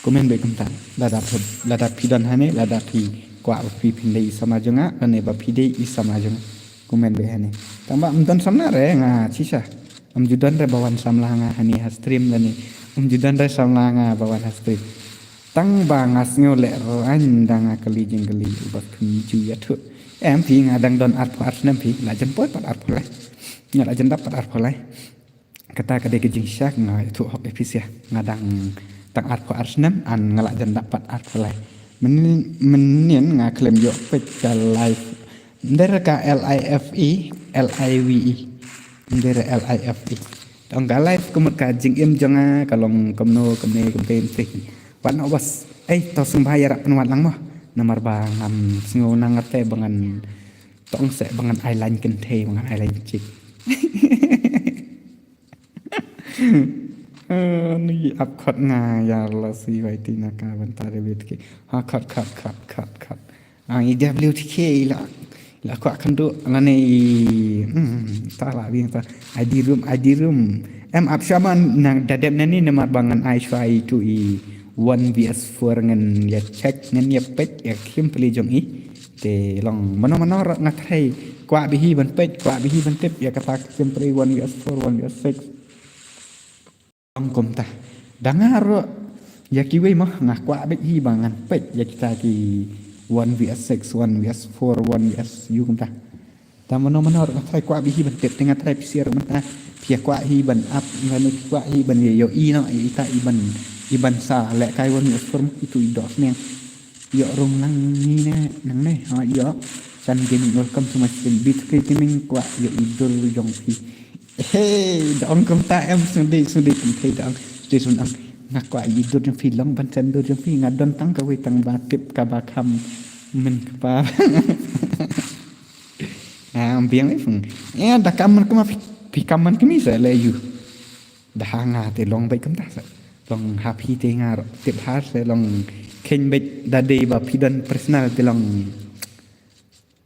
Comment beit kumta. Lada phi, lada phi don hane, lada phi kwah ba phi phin dei i samla jong nga lane ba phi dei i samla jong nga. Comment beit hane. Tang ba ym don samla re nga shisha. Ym ju don re ba wan samla nga hani ha stream lane. Ym ju don re samla nga ba wan ha stream. Tang ba nga sngew leh raiñ da nga kali jingkali ba phin ju ïathuh. Em phi nga dang don arphew ar snem phi la jan poi pat arphew lai. Nga la jan dap pat arphew lai. Kata ka dei ka jingshak nga ïathuh hok episia nga dang tang arphew ar snem an nga la jan dap pat arphew lai. Mynnin, mynnin nga khlem ïoh peit ka live. Ndera ka L I F E, L I V E. Ndera L I F E. Tang ka live kumut ka jingim jong nga ka long kumno kumne kumte kumte. Wat no bas. Ei to sngewbha ïarap pynwat lang mo. Namar ba ngam sngew nang ngate ba ngan tong se ba ngan ai lain kynthei ba ngan ai lain chik. Ni ap khot nga ïa la si wai ti na ka ban ta de bit ki. Ha khot khot khot khot khot. Ang i W T K i la, i la kwah kynduh lane i, hmm, ta la biang ta. I D room, I D room. Em ap shaman nang dadep nani namar ba ngan ai shwa i tu i one V S four ngan ïa check ngan ïa peit ïa kim peli jong i. Te long mano mano rak nga threi. Kwah bihi ban peit, kwah bihi ban tip ïa kata kim peli one V S four, one V S six. Ong kumta. Da nga ruh ïa kiwei mah nga kwah beit hi ba ngan peit ïa kita ki one V S six, one V S four, one V S U kumta. Ta mano mano ruh nga trai kwah bad hi ban tip te nga trai phi sir mynta phi kwah hi ban ap nga ne phi kwah hi ban ïoh i no i ta i ban i ban sa lehkai wan ïoh sperm itu i doh sniang. Ïoh rung lang ni ne nang ne ha ïoh. San Gaming, welcome to my stream. Bit kri kiming kwah ïoh i dur jong phi. Hey, dong kumta em sngdi sngdi kum thei dong. Sngdi sngdi dong. Nga kwah i dur jong phi long ban san dur jong phi nga don tang kawei tang ba tip kaba kham min kpa. Ah, biang eh fung. Eh, da kam man kuma phi kam man kmi sa le yu. Da ha nga te long bait kumta sa. Long ha phi te nga ro tip har sa long khein bait da dei ba phi don personal te long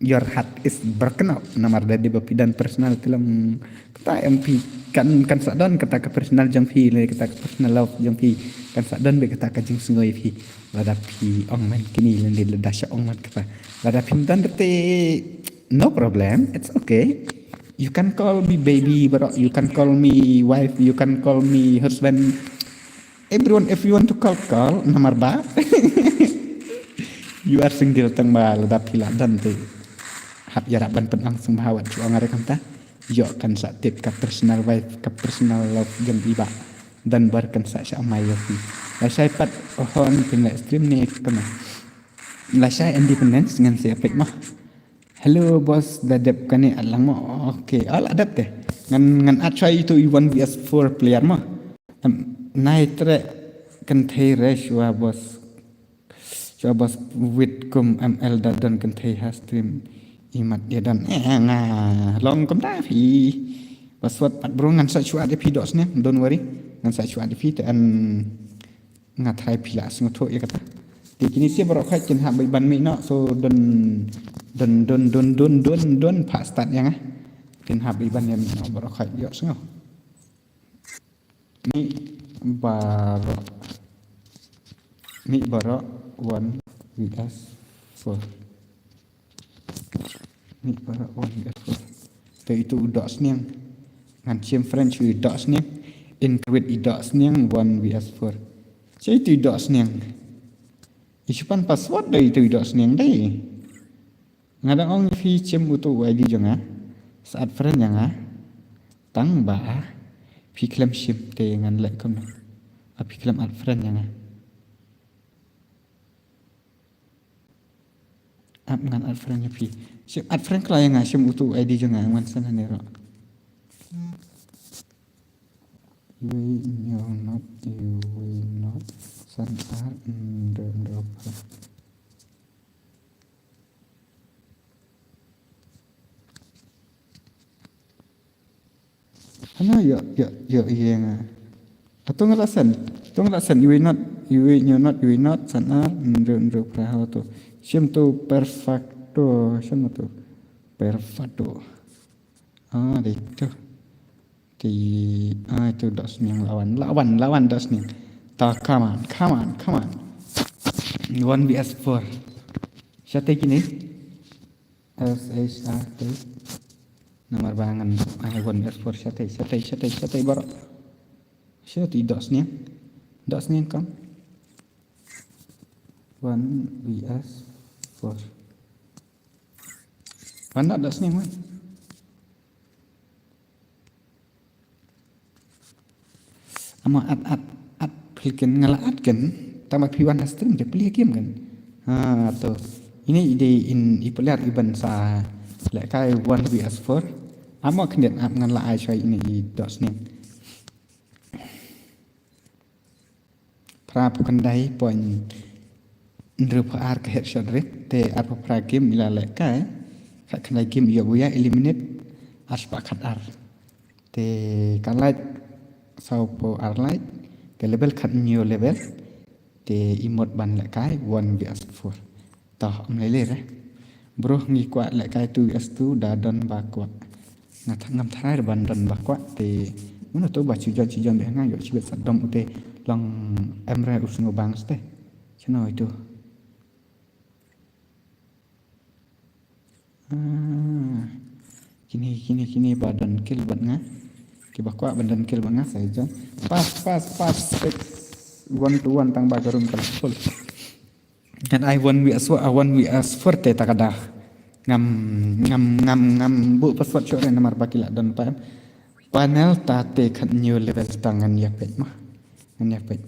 your heart is broken up. Namar da dei ba phi don personal te long kata em phi kan kan sa don kata ka personal jong phi le kata ka personal love jong phi kan sa don be kata ka jingsngewsih phi. Lada phi ong man kini lende lada sha ong man kata. Lada phi don te no problem, it's okay. You can call me baby, bro. You can call me wife. You can call me husband. Everyone, if you want to call, call. Namar ba you are single tang ba lada phi la don te hap ïarap ban pynang sngewbha wat shu ong are kumta. Ïoh kan sa tip ka personal wife, ka personal love jong i ba. Don bar kan sa sha mai ïoh phi. Lashai pat ohon phin live stream ne kama. Lashai independence ngan sa peit mah. Hello boss, da dep kane alang mo. Okay, al adap te. Ngan ngan at chai itu i one v s four player mo. Nai tre kan thei re shwa boss. Shwa boss wit kum ml da don kan thei ha stream. Imat dia don eh nga long kum ta phi. Password pat bro ngan sa shwa de phi dok sniang, don't worry. Ngan sa shwa de phi te an nga trai phi la sngewthuh ïa kata. Te kini sia baroh khoit kin hap ban mih noh so don don don don don don don pha start ïa nga. Kin hap ban ïa mih noh baroh khoit ïoh sngew. Mih baroh mih baroh one v s four. Ni para on gas. Te itu u dok sniang. Ngan chim French u dok sniang. Include i dok sniang one v s four. Che itu i dok sniang. Isu pan password dei itu i dok sniang dei. Nga dang ong phi chim utu u I D jong nga. Sa add friend ïa nga. Tang ba phi khlem chim te ngan leh kumno. A phi khlem add friend ïa nga. Ap ngan add friend ïa phi. Shim add friend khlaiñ nga shim utu I D jong nga ngan send hangne ruh. Iwei ñiew not, iwei not, san ar, ndo, ndo, pa. Hana ïa ïa ïa ïa nga. Ato nga la send. Ato nga la send iwei not, iwei ñiew not, iwei not, san ar, ndo ndo pra ha to. Shim to perfecto, shim to. Perfecto. Ah, dei to. Ti ah itu dok sniang lawan, lawan, lawan dok sniang. Ta come on, come on, come on. One v s four. Shatei kini. S H R T. Namar ba ngan ai one v s four shatei, shatei, shatei, shatei baroh. Shatei dok sniang. Dok sniang kam. One v s four. Wan dok sniang wan. Amo at at at phi ken nga la at ken. Tang ba phi wan ha stream te phi kem ken. Ha to. Ini ide in i player iban sa lehkai one v s four. Amo khyndiat ap ngan la ai shwa ini i dok sniang. Phra phew khyndai point hynriew phew ar ka headshot rate te arphew phra game i la lehkai. Khatkhyndai game i ïoh buya eliminate arspah khatar. Te ka like saw phew ar like te level khathynñiew level. Te i mut ban lehkai one v s four. Toh, ym lei lei re. Bro ngi kwah lehkai two v s two da don ba kwah. Nga tha ngam tharai re ban don ba kwah te. Mano to ba chijon chijon de nga ïoh chibet sa dom ute long em re u sngew bang ste. Chano itu. Ah. Kini kini kini ba don kill bad nga. Ki ba kwah ban don kill bad nga sa jon. Pas pas pas six one to one tang ba ka room ka la full. Ngan ai one v s four, ah, one v s four te ta ka dah. Ngam, ngam, ngam, ngam buh password shuh re namar ba ki la don pa em. Panel ta te khat new level ta ngan ïa peit mo. Ngan ïa peit.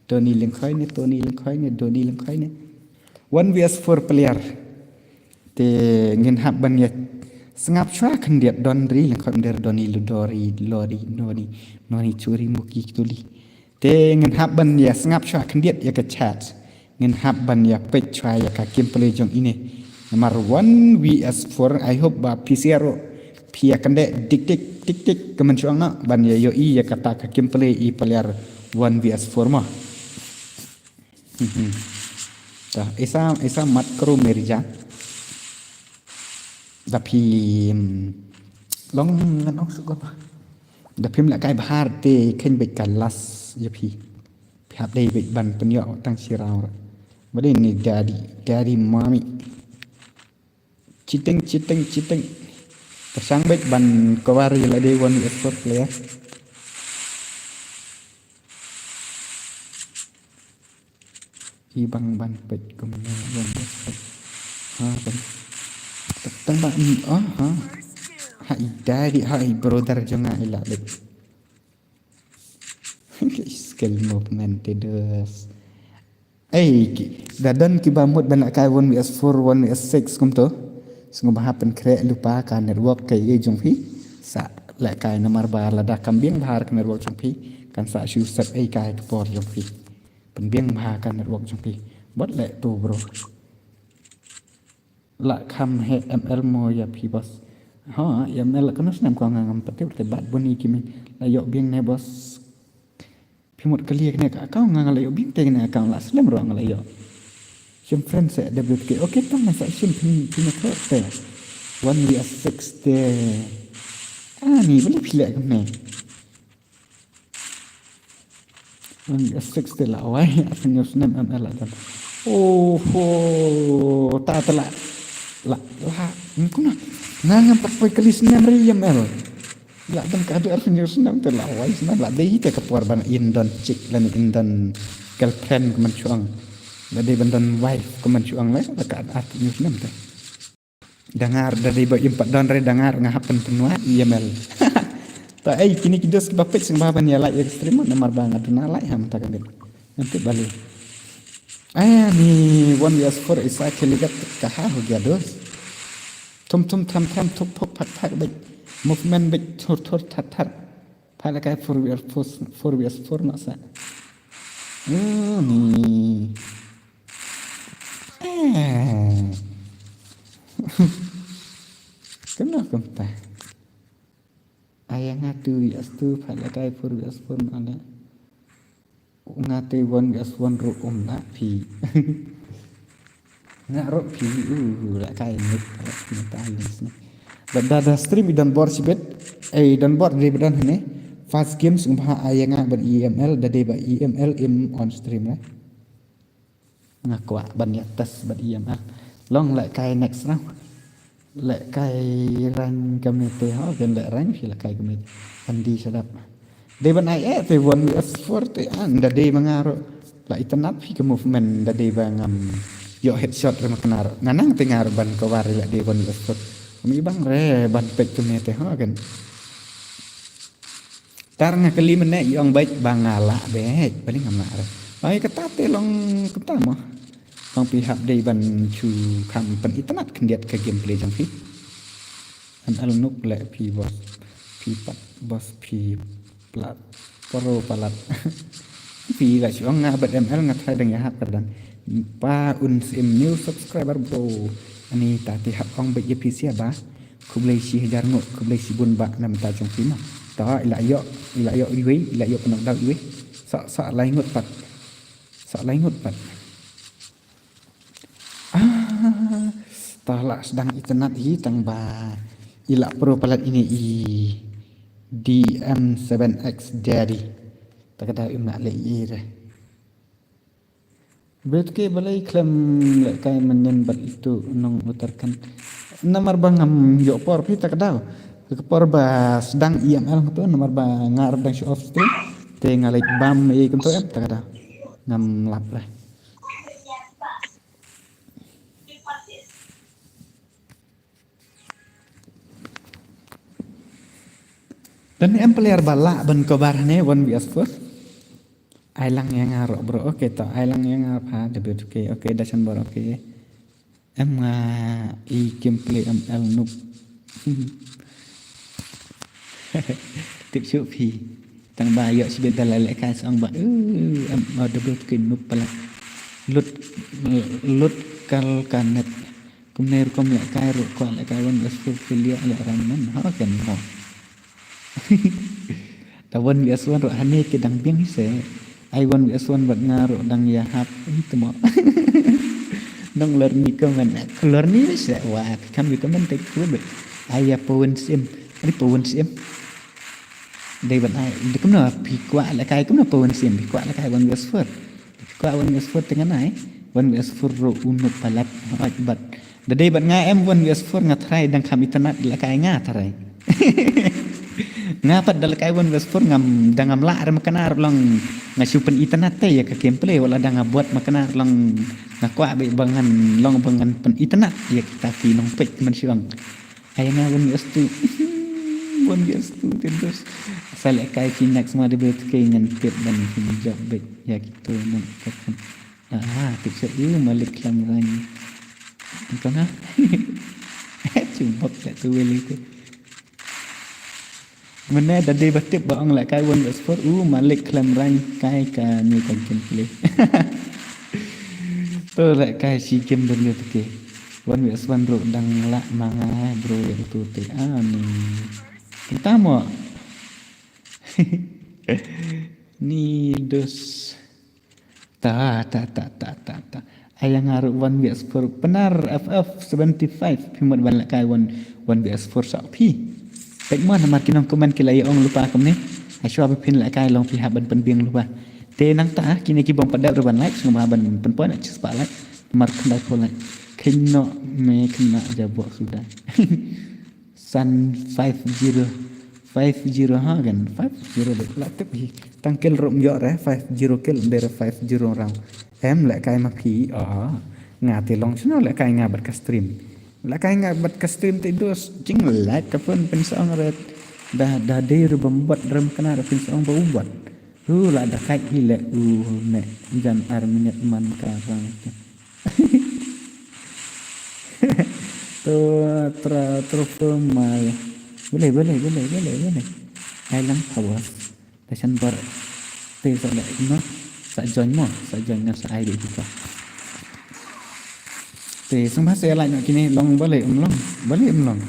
Tony Lyngkhoi ne, Tony Lyngkhoi ne, Tony Lyngkhoi ne. One V S four player. Te ngin hap ban ïa sngap shuwa khyndiat don ri Lyngkhoi, ym dei don i lu dori, lori, noni, noni churi muki ktuli. Te ngin hap ban ïa sngap shuwa khyndiat ïa ka chat. Ngin hap ban ïa peit shuwa ïa ka gameplay jong ine. Namar one V S four, I hope ba phi sngewthuh. Phi ïa kyndit dik dik dik dik ka mynshuwa nga ban ïa ïohi ïa kata ka gameplay i player one V S four mo. Mhm. Ta, isa, isa mat kru merja. Da phi, mm, long ngan ong suk ba. Da phim lah kai bhar te khein beit ka last ïa phi. Phi hap dei beit ban pynïoh tang shi round. Ba dei ni daddy, daddy mommy. Cheating, cheating, cheating. Pyrshang beit ban cover ïa lade one V S four player. I bang ban peit kumne one V S four. Ha, kan. Tang ba, mm, oh, ha. Ha, i daddy, ha, i brother jong nga i la beit. Skill movement te dos. Ei, ki, da don kiba mut ban lehkai one V S four, one V S six kumto. Sngewbha pynkhreh lypa ka network ka ïa jong phi. Sa lehkai namar ba lada kam biang bha ka network jong phi. Kan sa shu sep ei kai ka por jong phi. Pynbiang bha ka network jong phi. Bad leh to bro. La kham he M L mo ïa phi boss. Ha, ïa M L la kano snem ko nga ngam pat tip te bad bun i ki mih. La ïoh biang ne boss. Phi mut kali kane ka account nga la ïoh biang te kane account la slem ruh nga la ïoh. Shim friend sa W T K. Okay, tang sa shim phi phi na thot te. One V S six te. Ani bali phi leh kumne. One V S six te la wai, arphew snem M L la don. Oh, ho, ta te la, la, la, kumno? Nga ngam pat poi kali snem re M L. La don ka haduh arphew snem te la wai snem la dei te ka por ban in don chick lane in don girlfriend kumne shuh. La dei ban don wife kumne shuh le la ka arphew snem te. Da nga ruh da dei ba im pat don re da nga ruh nga hap pynpynwad ïa M L. Ta ei kine ki dos kiba peit sngewbha ban ïa like ïa ka stream namar ba nga duna like ha mynta ka miet. Ngan tip balei. Aya ni one V S four isa kheligat ka ha ho gia dos. Thum thum tham tham thup phup phak phak beit. Movement beit thur thur thar thar. Pha la kai four V S four, four V S four ma sa. Hmm, ni. Eh. Kumno kumta. Aya nga two V S two pha la kai four V S four ma la. Nga te one V S one ruh um la phi. Nga ruh phi u la kai mut la phi ta yin sni. Ba da da stream i don bor sibet. Eh, i don bor dei ba don hane. First game sngewbha aya nga ban E M L da dei ba E M L im on stream la. Nga kwah ban ïa test bad ïa mar. Long leh kai next round. Leh kai rank kumne te ho, ken leh rank phi leh kai kumne. Kan di shadap. Dei ban ai eh te one V S four te an da dei ba nga ruh. La itynnad phi ka movement da dei ba ngam ïoh headshot re ma kane ruh. Nga nang te nga ruh ban cover leh dei one V S four. Kum i bang re ban peit kumne te ho ken. Tar nga kylli mynne i ong beit ba nga lah beit, balei ngam lah re. Oi kata te long kata mo. Tang phi hap dei ban shu kham pynitynnad khyndiat ka gameplay jong phi. M L nuk leh phi boss. Phi pat boss phi plat. Paro palat. Phi la shu ong nga bad M L nga tharai dang ïahap kyrdan. Pa un sim new subscriber bro. Ani ta te hap ong beit ïa phi sia ba. Khublei shi hajar nguh, khublei shibun ba na bynta jong phi mo. Ta i la ïoh, i la ïoh iwei, i la ïoh pynnoh daw iwei. Sa sa lai ngut pat. Sa lai ngut pat. Ah, ta la sdang itynnad hi tang ba i la pro palat ine i D M seven X daddy. Ta ka daw im la leh i re. Bad ke balei khlem leh kai mynnin bad itu nong Uttarakhand. Namar ba ngam ïoh por phi ta ka daw. Ka por ba sdang E M L ngto namar ba nga ruh dang show off stream. Te nga leh bam ei kumto em ta ka daw. Ngam lap re. Don em player ba lah ban cover ne one versus four? Ai lang ïa nga ruh bro. Okay to, ai lang ïa nga pha W two K. Okay, da shan bor okay. Em nga i gameplay M L noob. Tip shuh phi. Tang ba ïoh shibit da la lehkai sa ong ba, uh, em, uh, W two K noob palat. Lut, lut kal ka net. Kumne rukom lehkai ruh kwah lehkai one versus four phi liah leh ran man. Ha ken mo. Da one versus one ruh hane ki dang biang hi se. Ai one versus one bad nga ruh dang ïa hap. Ih, tmo. Nong lor ni comment. Lor ni se. Wah, kam bi comment te ku be. Ai ïa pawn sim. Ai pawn sim. Dei ban ai. Dei kumno phi kwah lehkai kumno pawn sim. Phi kwah lehkai one versus four. Kwah one versus four te ngan ai. One versus four ruh u noob palat. Hooid bad. Da dei bad nga em one versus four nga tharai dang kham itynnad lehkai nga tharai. Nga pat da lehkai one versus four ngam dang ngam lah re makna ruh long nga shu pynitynnad te ïa ka gameplay wat la dang nga buat makna ruh long nga kwah beit ba ngan long ba ngan pynitynnad ïa kita ki nongpeit man shu ong. Ai nga one versus two. One versus two te dos. Sa lehkai ki next ma dei beit ki ngan tip ban pynjop beit ïa kito nong ka kan. Ah, tip sa u malik klam rang. Engkong ha. Chumbok tak tu weli tu. Mynne da dei ba tip ba ong lehkai one versus four u malik khlem rang kai kane ka gameplay. To lehkai shi game da ngi tike. One versus one ruh dang lah ma nga bro ïa utu te ani. Kita mo. Ni dos. Ta, ta, ta, ta, ta, ta. Ai ïa nga ruh one versus four. Pynnar F F seventy five. Phi mut ban lehkai one, one versus four sa phi. Peit mo namar ki nong comment ki la ïa ong lypa kumne. Ai shuwa ba phin lehkai long phi hap ban pynbiang lypa. Te nangta kine ki bym pat dep ruh ban like, sngewbha ban pynpoi na chispah like. Namar khyndai phew like. Kynnoh me khynnah jaboh suda. San five zero. Five zero ha kan. Five zero de la tip hi. Tang kill ruh ym ïoh re. Five zero kill de re five zero round. Em lehkai ma phi. Ah. Nga te long shano lehkai nga bad ka stream. Lehkai nga bad ka stream te dos. Jing like ka phone pynshong re. Da, da dei ruh bym bud re makna re pynshong ba u bud. Hu la da kai hi le u ne. Jan ar minit man ka rang. To tra trophy mai. Boleh, boleh, boleh, boleh, boleh. Ai lang power. Te shan bar. Te sa da mo. Sa join mo, sa join nga sa ai dei kita. Te sngewbha sa like noh kine long boleh um long. Boleh um long.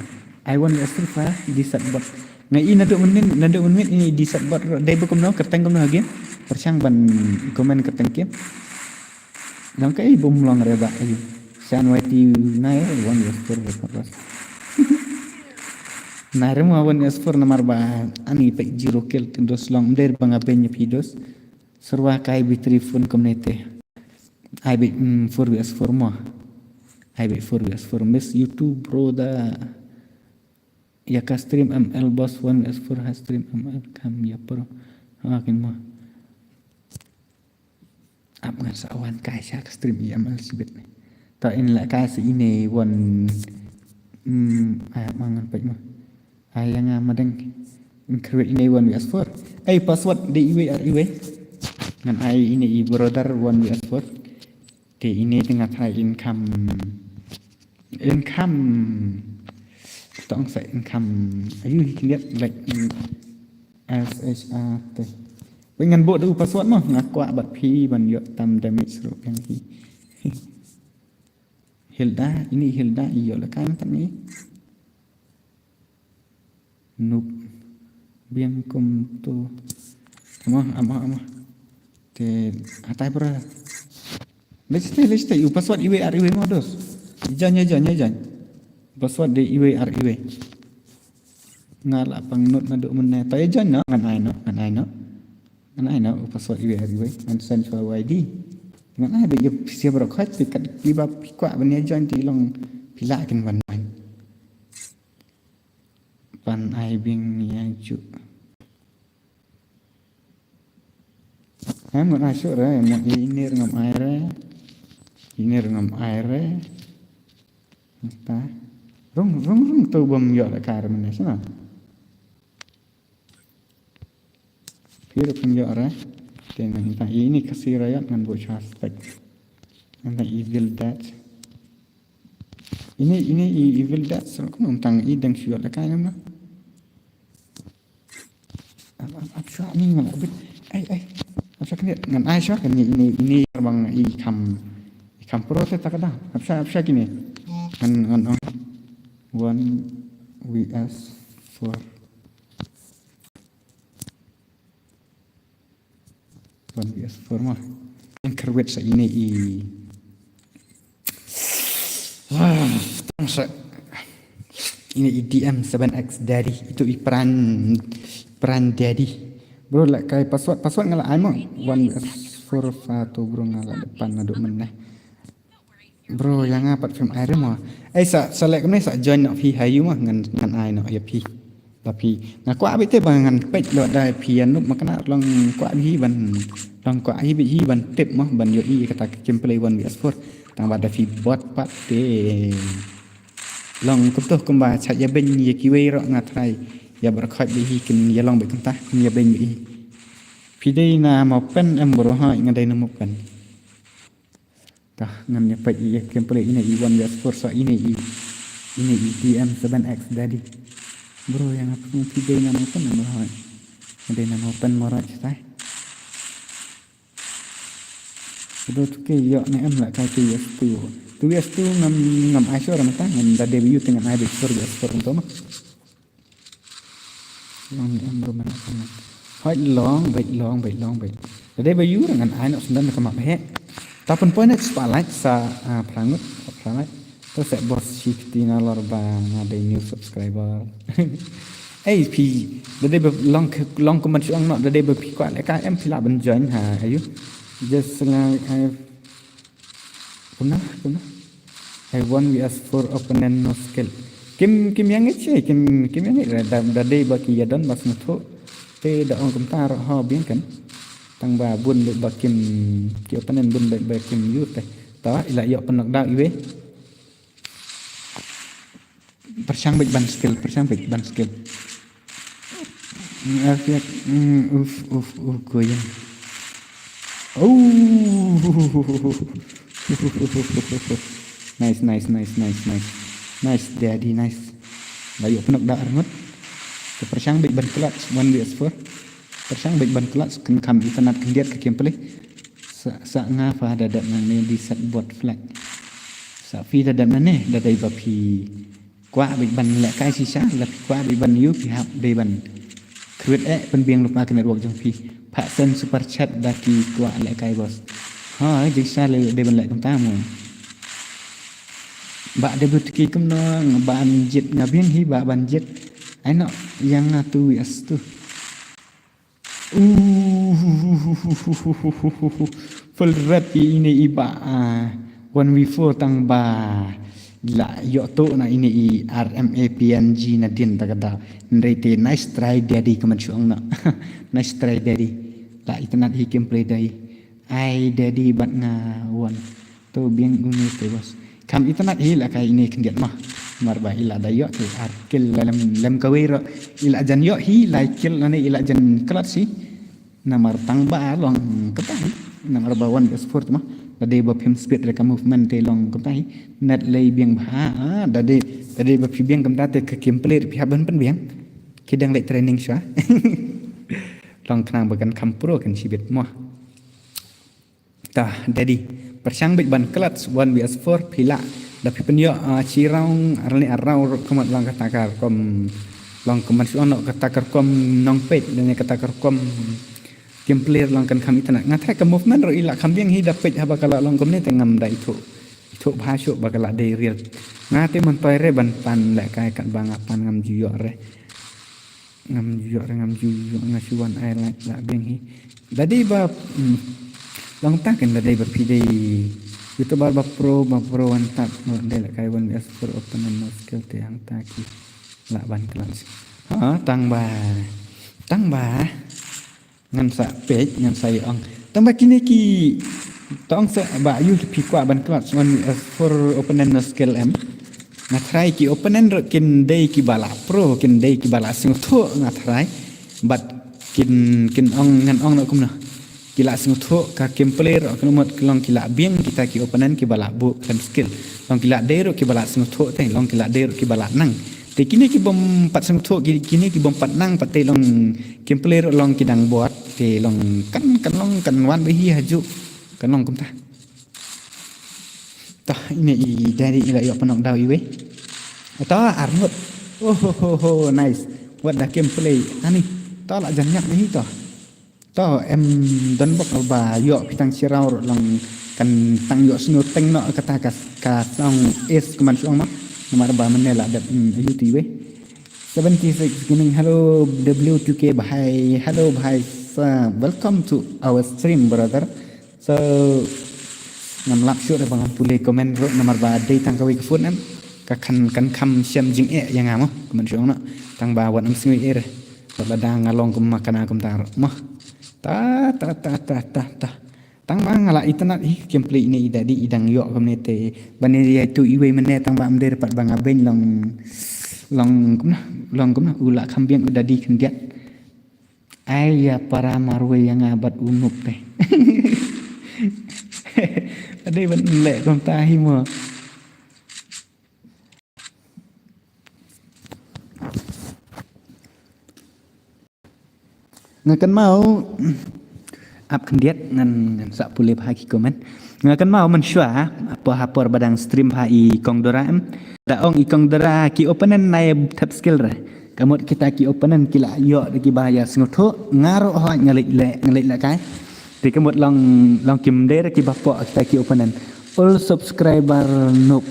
Ai one versus four di sat bot. Nga i naduh mynnin, naduh mynnin ini di sat bot. Dei ba kumno kyrteng kumno ha game. Pyrshang ban comment kyrteng game. Nang ka i bym long re ba ayu. San wai ti nai re one versus four re ka bas. Nai re mo one versus four namar ba ani pek zero kill te dos long der ba nga ben ïa phi dos. Serwa kai bi three phone kumne te. Ai bi, mm, four versus four mo. Ai bi four versus four miss YouTube bro da. Ïa ka stream M L boss one versus four ha stream M L kam ïa pro. Ha kin mo. Ap ngan sa wan kai sha ka stream i M L sibit ne. Ta in la kai sa ine one. Hmm, ai ap ngan pek mo. Ai ïa nga madeng. Create ine one versus four. Ai password de iwei ar iwei. Ngan ai ine i brother one versus four. Te ine te nga try income. Income. Tong sa income. Ayu hi kiliat like S H A te. Wei ngan buh da u password mo nga kwah bad phi ban ïoh tam damage ruh kan hi. Hilda, ini Hilda ïoh la kan tam ni. Noob. Biang kum tu. Amo, amo, amo. Te hatai bra. Lech te, lech te, u password iwei ar iwei mo dos. Jan, jan, jan, jan. Password de iwei ar iwei. Nga la pang note naduh mynne. Ta ïa join noh, ngan ai noh, ngan ai noh. Ngan ai noh, u password iwei ar iwei. Ngan send shuwa Y D. Ngan ai beit ïa phi sha baroh khoit te kat kiba phi kwah ban ïa join te long phi lah kin ban join. Pan ai bing ïa ju. Em ngan ai shuh re, mo ine ngam ai re. Ine ngam ai re. Ta. Rung, rung, rung tu bym ïoh la kar mynne sna. Phi ruh phin ïoh re. Te ngan tang i ini ka sira ïoh ngan buh sha spec. Ngan tang Evil Dead. Ini ini i Evil Dead sero kum tang i dang shu ïoh la kai nam na. Ap ap ap shuwa ni ngan bit. Ai ai. Ap shuwa kni ngan ai shuwa kni ini ini bang i kam i kam pro se ta ka da. Ap shuwa ap shuwa kni. Ngan ngan ong. One V S four. One V S four mah. Yang kerwet sa ini i. Ah, tang sa. Ini i D M seven X Daddy. Itu i peran peran Daddy. Bro, la kai password password nga la ai mo. One V S four fa tu bro nga la depan na duk meneh. Bro, ïa nga pat phim ai re mo. Ai sa sa leh kumne sa join noh phi ha ïu mo ngan ngan ai noh ïa phi. Tapi nga kwah beit te ba ngan peit lo da phi ïa nup ma kane long kwah beit hi ban long kwah hi beit hi ban tip mo ban ïohi kata ka gameplay one V S four. Tang ba da phi bot pat te long kumto kumba chat ïa beiñ ïa kiwei ruh nga trai ïa bar khot beit hi kin ïa long beit kumta kin ïa beiñ beit hi. Phi dei na mo pen em bro ha nga dei na mo pen. Tah ngam ïa peit ïa gameplay ine i one versus four sa ine i ine i D M seven X Daddy. Bro ïa nga pun phi dei na mo pen mo hoi. Dei na mo pen mo rach tai. Bro tu ke ïoh ne em la kai tu yes tu. Tu yes tu ngam ngam ai sure mata ngam da dei yu te ngam ai bit four yes four to ma. Long ni em bro mana kana. Hoi long bait long bait long bait. Da dei ba yu ngan ai nok sendan ka map he. Ta pun pun net spotlight sa ah, phlangut phlangut. To se boss shifty na lor ba nga dei new subscriber. Ei phi da dei ba long long kuman shuang nok da dei ba phi kwah leh ka em phi lah ban join ha ayu. Just like I Kumno kumno. Hai one V S four opponent no skill. Kim kim ïa ngeit shi kim kim ïa ngeit da da dei ba ki ïa don ba sngewthuh. Te da ong kumta ruh ho biang kan. Tang ba bun beit ba kim ki opponent bun beit ba kim ïur te. Ta ila ïoh pynnock daw iwei. Pyrshang beit ban skill, pyrshang beit ban skill. Afiat, mm, uf uf uf goyang. Oh. Nice nice nice nice nice. Nice daddy nice. La ïoh pynnock da arngut. Pyrshang beit ban clutch one V S four. Pyrshang beit ban clutch kan kham itynnad khyndiat ka gameplay. Sa sa nga fa da dep na ne di set bot flag. Sa phi da dep na ne da dei ba phi kwah beit ban lehkai shisha la phi kwah beit ban ïu phi hap dei ban khrwit eh pynbiang lypa ka network jong phi. Phah send super chat ba ki kwah lehkai boss. Ha jingshisha le dei ban leh kumta mo. Ba dei ba tiki kumno ba an jied nga biang hi ba ban jied. Ai no ïa nga tu wi as tu. Full red i ine i ba ah, one v four tang ba la ïoh to na ine i R M A P N G na din ta ka da. Ndrei te nice try daddy ka man shuang na. Nice try daddy. La itynnad hi gameplay dai. Ai daddy bat nga one. To biang une te bos. Kam itynnad hi la kai ine khyndiat mah. Mar ba ila da ïoh te ar kill la lem lem kawei ro. Ila jan ïoh hi la kill lane ila jan clutch hi. Namar tang ba long kata hi. Namar ba one best fourth mah. Da dei ba phim speed re ka movement te long kata hi. Net lei biang ba ha da dei da dei ba phi biang kamta te ka gameplay phi hap ban pynbiang. Ki dang lei training sha. Long khnang ba kan kham pro kan shibit mah. Ta daddy pyrshang beit ban clutch one v s four phi lah da phi pynïoh ah, chi round arni ar round ruh kumut long kata ka rukom long kumut shu ono kata ka rukom nong peit dan kata ka rukom gameplay long kan kham itynnad nga thrai ka movement ruh ila kham biang hi da peit haba ka la long kumne te ngam da ithuh ithuh bha shuh ba ka la dei real nga te mon toi re ban pan leh kai kat ba nga pan ngam ju ïoh re. Ngam ju ïoh re ngam ju ïoh nga shu wan ai like la biang hi. Da dei ba hmm, long ta ken da dei ba phi dei youtuber ba pro ba pro wan tap no dei la kai wan as pro opponent no skill te hang ta ki la ban clutch. Ha tang ba tang ba ngan sa peit ngan sa ïa ong tang ba kine ki tong sa ba yu phi kwah ban clutch wan as pro opponent no skill em. Nga thrai ki opponent ruh kin dei ki ba la pro kin dei ki ba la sngewthuh nga thrai. But Kin kin ong ngan ong noh kumno. Ki la sngewthuh ka gameplay ruh kano mut ki long ki la biang kita ki opponent kiba la buh khlem skill. Long ki la dei ruh kiba la sngewthuh te long ki la dei ruh kiba la nang. Te kine ki bym pat sngewthuh ki- kine ki bym pat nang pat te long gameplay ruh long ki dang bot te long kan kan long kan wan bha hi ha ju kan long kumta. Tah ine i dari i la ïoh pynok daw iwei. Tah armut. Oh ho ho ho nice. Wat da gameplay ani. Tah la jan ïap ni tah. Tah em don bok ba ïoh pitang sirau ruh long kan tang ïoh snu teng no kata ka ka song is kuman song ma. Namar ba mene la dep mm, ayu ti wei. Seventy six gaming hello W two K bhai hello bhai sa welcome to our stream brother. So ngam lap shuh da ba ngam pule comment ruh namar ba dei tang kawei ka phone em. Ka kan kan kham shem jingeh ïa nga mo comment shuh no tang ba wat am sngew eh. Wat la da nga long kum ma kana kum tang ruh mo. Ta ta ta ta ta ta. Tang ba nga la itynnad hi gameplay ine i dadi i dang ïoh kumne te. Ba ne ïa tu iwei mene tang ba am dei pat ba nga beiñ long long kumna long kumna u la kham biang u dadi khyndiat. Ai ïa para marwei ïa nga bad u nup te. Adei ban leh kumta hi mo. Nga kynmaw ap khyndiat ngan ngan sa pule bha ki comment. Nga kynmaw mynshuwa ha por ha por ba dang stream bha i Kong Dora em. Da ong i Kong Dora ki opponent nai thep skill re. Ka mut kita ki opponent ki la ïoh da kiba ïa sngewthuh nga ruh hoi nga leit leh nga leit leh kai. Te ka mut long long kim dei re kiba poh kita ki opponent. All subscriber noob.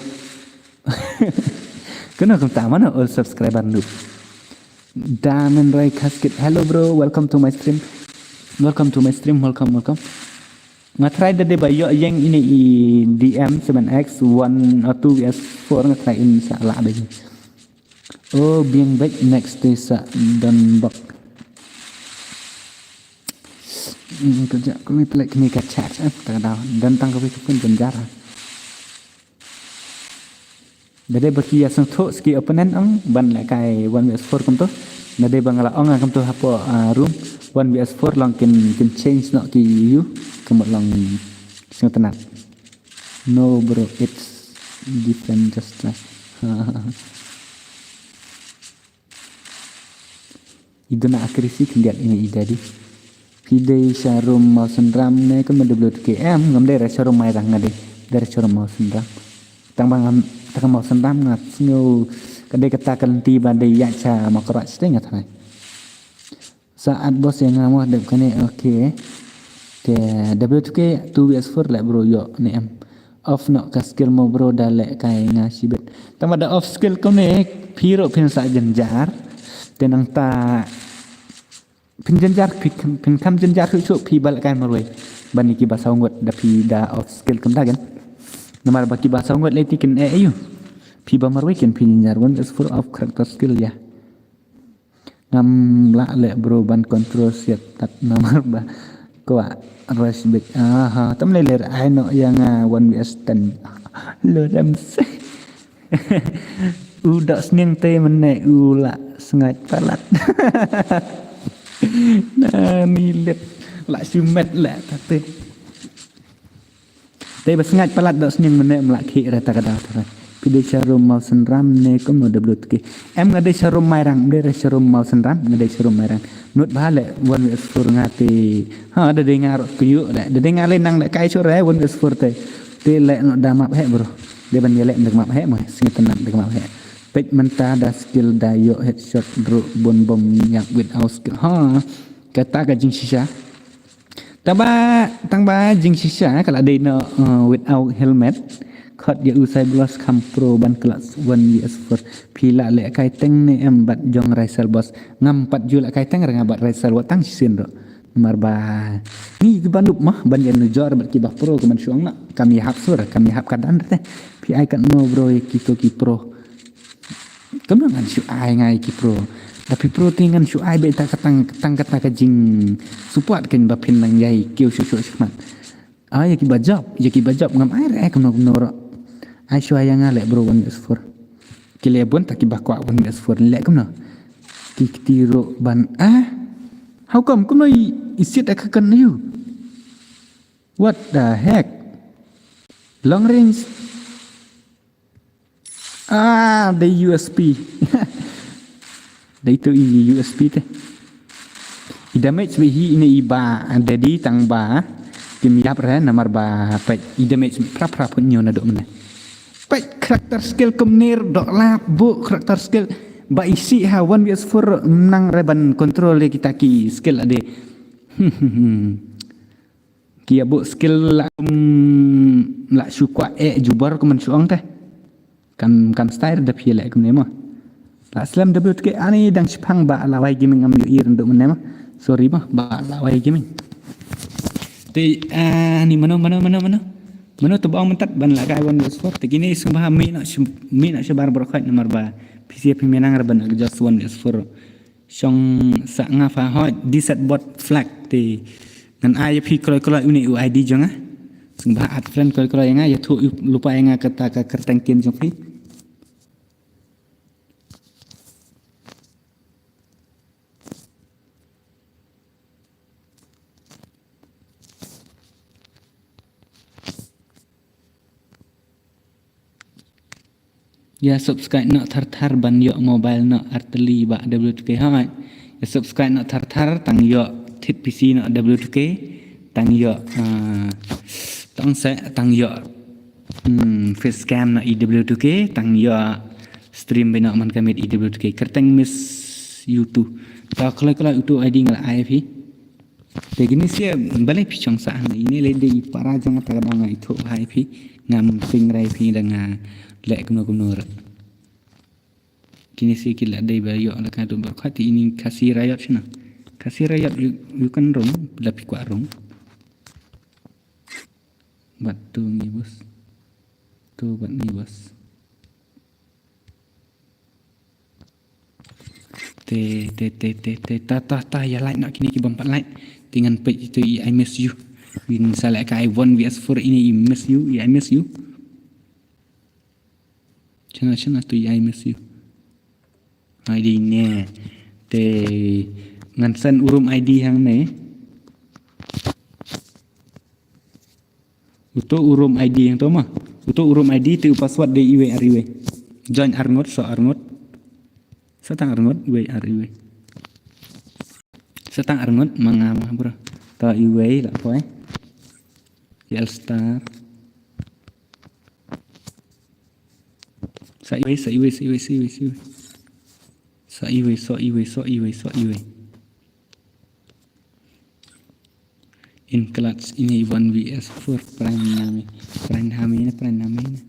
Kano kumta mano all subscriber noob. Diamond Ray Casket. Hello bro, welcome to my stream. Welcome to my stream, welcome, welcome. Nga try da dei ba ïoh ïeng ine i D M seven X one or two V S four nga try in sha la ba ji. Oh, biang bek next day sa don bok. Hmm, kerja kami pelak kini ka chat eh tak ada dan tang kami tu pun jam jarang. Da dei ba ki ïa sngewthuh ski opponent ong ban leh kai one V S four kumto. Da dei ba nga la ong kumto hapoh ah, room one V S four long kin kin change noh ki ïu ka mut long sngewtynnat. No bro, it's different, just try. I duna akrisi khyndiat ine i dadi. Phi dei sha rum Mawsynram ne kumno W T K M ngam dei re sha rum Mairang nga dei. Dei re sha rum Mawsynram. Tang ba ngam tang Mawsynram nga sngew ka dei kata ka lynti ba dei ïaid sha Mawkyrwat shatei nga tharai. Sa at boss ïa nga mo dep kane okay. Te W T K two V S four leh bro ïoh ne em. Off noh ka skill mo bro da leh kai nga shibit. Tang ba da off skill kumne phi ruh phin sa jynjar. Te nangta phin jynjar phi phin kham jynjar shuh shuh phi ba leh kai marwei. Ban ïa kiba saw ngut da phi da off skill kumta kan. Namar ba kiba saw ngut leh ti kin eh ayu. Phi ba marwei kin phi jynjar one is full of character skill ïa. Ngam lah leh bro ban control siat tat namar ba kwah rush bek. Aha, tam leh leh ai noh ïa nga one V S ten. Lo dam se. U dak sniang te mene u la sngaid palat. Na ni let la shu met la tate. Te ba sngaid palat dak sniang mene mla khih re ta ka daw ta. Phi dei sha rum Mawsynram ne kumno W T K. Em nga dei sha rum Mairang, em dei re sha rum Mawsynram, nga dei sha rum Mairang. Nut bha leh one V S four nga te. Ha da dei nga ruh kyu da. Da dei nga leh nang leh kai shu re one V S four te. Te leh nut da map he bro. Dei ban ïa leh da map he mo, sngewtynnat da map he. Peit mynta da skill da ïoh headshot bro bun bom ïap without skill. Ha. Kata ka jingshisha. Tang ba tang ba jingshisha ka la dei noh uh, without helmet. Khot ïa u Cyberloss kham pro ban klas one V S four. Phi la leh kai teng ne em bad jong Raisel boss. Ngam pat ju leh kai teng re nga bad Raisel wat tang shisien ruh. Namar ba ngi kiba noob mah ban ïa nujor bad kiba pro kumban shuh noh. Kam ïahap sur kam ïahap ka dan re te. Phi ai katno bro ïa kito ki pro. Kumno ngan shu ai ngai ki pro. Da phi pro te ngan shu ai beit ta ka tang tang kata ka jing support kan ba phin nang ïai kiew shu shu shmat. Ai ïa ki ba jop, ïa ki ba jop ngam ai re kumno kumno ro. Ai shu ai ïa nga leh bro one V S four. Ki leh bun ta ki ba kwah one V S four leh kumno. Ki kti ro ban ah. How come? Kumno i, i siat da ka gun na ïu? What the heck? Long range. Ah, dei U S P. Dei tu i U S P te. I damage bha hi ine i ba, dei tang ba. Kim ïap re namar ba peit i damage phra phra pun ñiew naduh mynne. Peit character skill kumne doh lap bu character skill. Ba isi ha one versus four nang re ban control ïa kita ki skill ade. Ki ïa bu skill la, mm, la shu kwah eh jubor kumne shu ong te. Kam, kam style da phi leh kumne mo. La slem W two K ani dang shipang ba Lawai Gaming am ïohi ïa naduh mynne mo. Sorry mo ba Lawai Gaming. Te ani mano, mano, mano, mano. Mano to ba ong mynta ban lehkai one versus four. Te kine sngewbha mih noh sh-, mih noh shabar baroh khoit namar ba phi sngewbha phi nang re ban adjust one versus four. Shong sa nga pha hoi, di set bot flag te. Ngan ai ïa phi kloi kloi une u I D jong nga. Sngewbha add friend kloi kloi ïa nga, ïathuh lypa ïa nga kata ka kyrteng kin jong phi. Ïa subscribe noh thar thar ban ïoh mobile noh artylli ba W two K hoi. Ïa subscribe noh thar thar tang ïoh thied P C noh W two K tang ïoh, ah, tang se tang ïoh, hmm, face cam noh i W two K tang ïoh stream bha noh man ka miet i W two K kyrteng miss you too. Ta kloi kloi utu I D nga la ai phi. Te kine sngewbha balei phi shong sah hangne, ine lei dei i para jong nga, ta ka dang nga ithuh bha ïa phi, ngam pynrai phi da nga leh kumno kumno ruh. Kine sngewbha ki la dei ba ïoh la ka tu ba khati ine Khasi Riot shano. Khasi Riot ïoh, ïoh kan rung, la phi kwah rung. Bad tu ngi bos. Tu bad ngi bos. Te, te, te, te, te, ta, ta, ta, ïa like noh kine ki bym pat like. Te ngan peit itu i I miss you. Win sa lehkai one versus four ine i miss you, i I miss you. Shano, shano tu i I miss you. Ai dei ne. Te ngan send u room I D hangne. Uto u room I D hangto ma. Uto u room I D te u password dei iwei ar iwei. Join ar ngut, soh ar ngut. Sa tang ar ngut, iwei ar iwei. Sa tang ar ngut, ma nga ma bro. To iwei la poi. L star. Sa iwei, sa iwei, sa iwei, sa iwei, sa iwei. Sa iwei, sa iwei, sa iwei, sa iwei. In clutch ine i one versus four, prime name, prime name ne, prime name ne.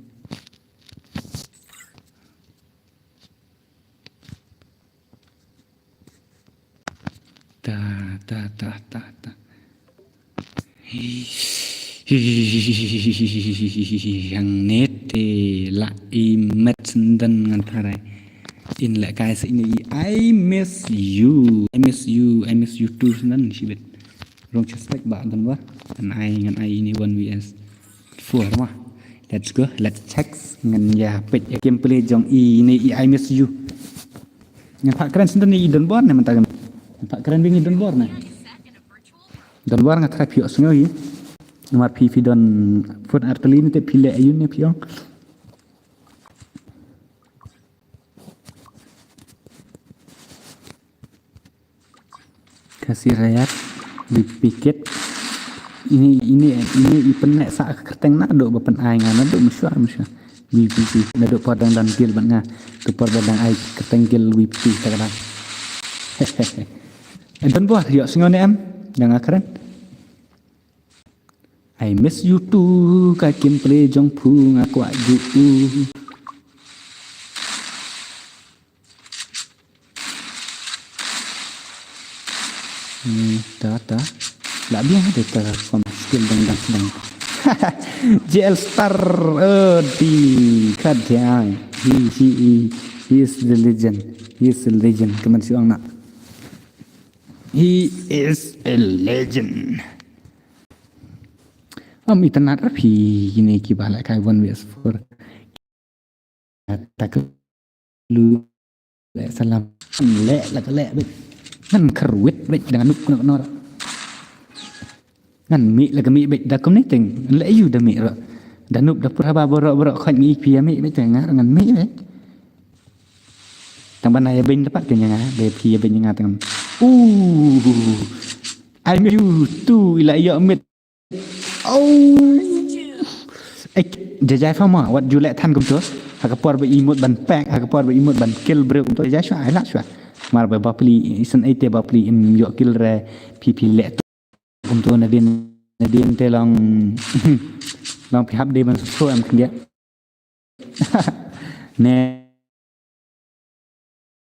Ta, ta, ta, ta, ta. Hangne te la i met senden ngan tharai. In lehkai sa ine i I miss you, I miss you, I miss you too senden shibit. Rung suspect ba don ba. Ngan ai, ngan ai ine one versus four ma. Let's go, let's check. Ngan ïa peit ïa gameplay jong ine i I miss you. Ngan phah kren senden i don bor ne mynta kan. Ngan phah kren bing i don bor ne. Don bor nga tharai phi ïohsngew hi. Namar phi phi don phone artylli ne te phi leh aïu ne phi ong. Khasi Riot, V P Kit. Ine, ine, ine i pynleh sa ka kyrteng naduh ba pynai nga naduh mynshuwa, mynshuwa. V P Kit, naduh por dang don guild bad nga. Tu por ba dang ai kyrteng guild V P Kit ta ka dang. Don bor, ïohsngew ne em? Dang nga kren. I miss you too, ka gameplay jong phu nga kwah ju u. Hmm, ta, ta. La biang de ta kom skill dang dang dang. J L Star, eh, di ka dia. He, he, he, he is the legend. He is the legend. Kaman si ong na. He is a legend. Am itynnad ra phi kine kiba lehkai one versus four. Ta ka lu leh salam. Leh la ka leh bit. Ngan kyrwit beit da nga nup kano kano ruh. Ngan mih la ka mih beit da kumne teng. Leh ïu da mih ruh. Da nup da pur haba baroh baroh khot ngi phi ïa mih beit teng nga ruh ngan mih beit. Tang ba na ïa beiñ da pat ka ïa nga, ba phi ïa beiñ ïa nga tang. Uh. I miss you too, i la ïoh mih. Oh. Eh, jajai fa ma, wat ju leh than kumto. Ha ka por ba i mut ban pack, ha ka por ba i mut ban kill briew kumto. Jajai shuwa, ai lah shuwa. Mar ba bapli, isan ai te bapli im ïoh kill re, phi phi leh to. Kumto nadien, nadien te long, long phi hap dei ban shu em khyndiat. Ne,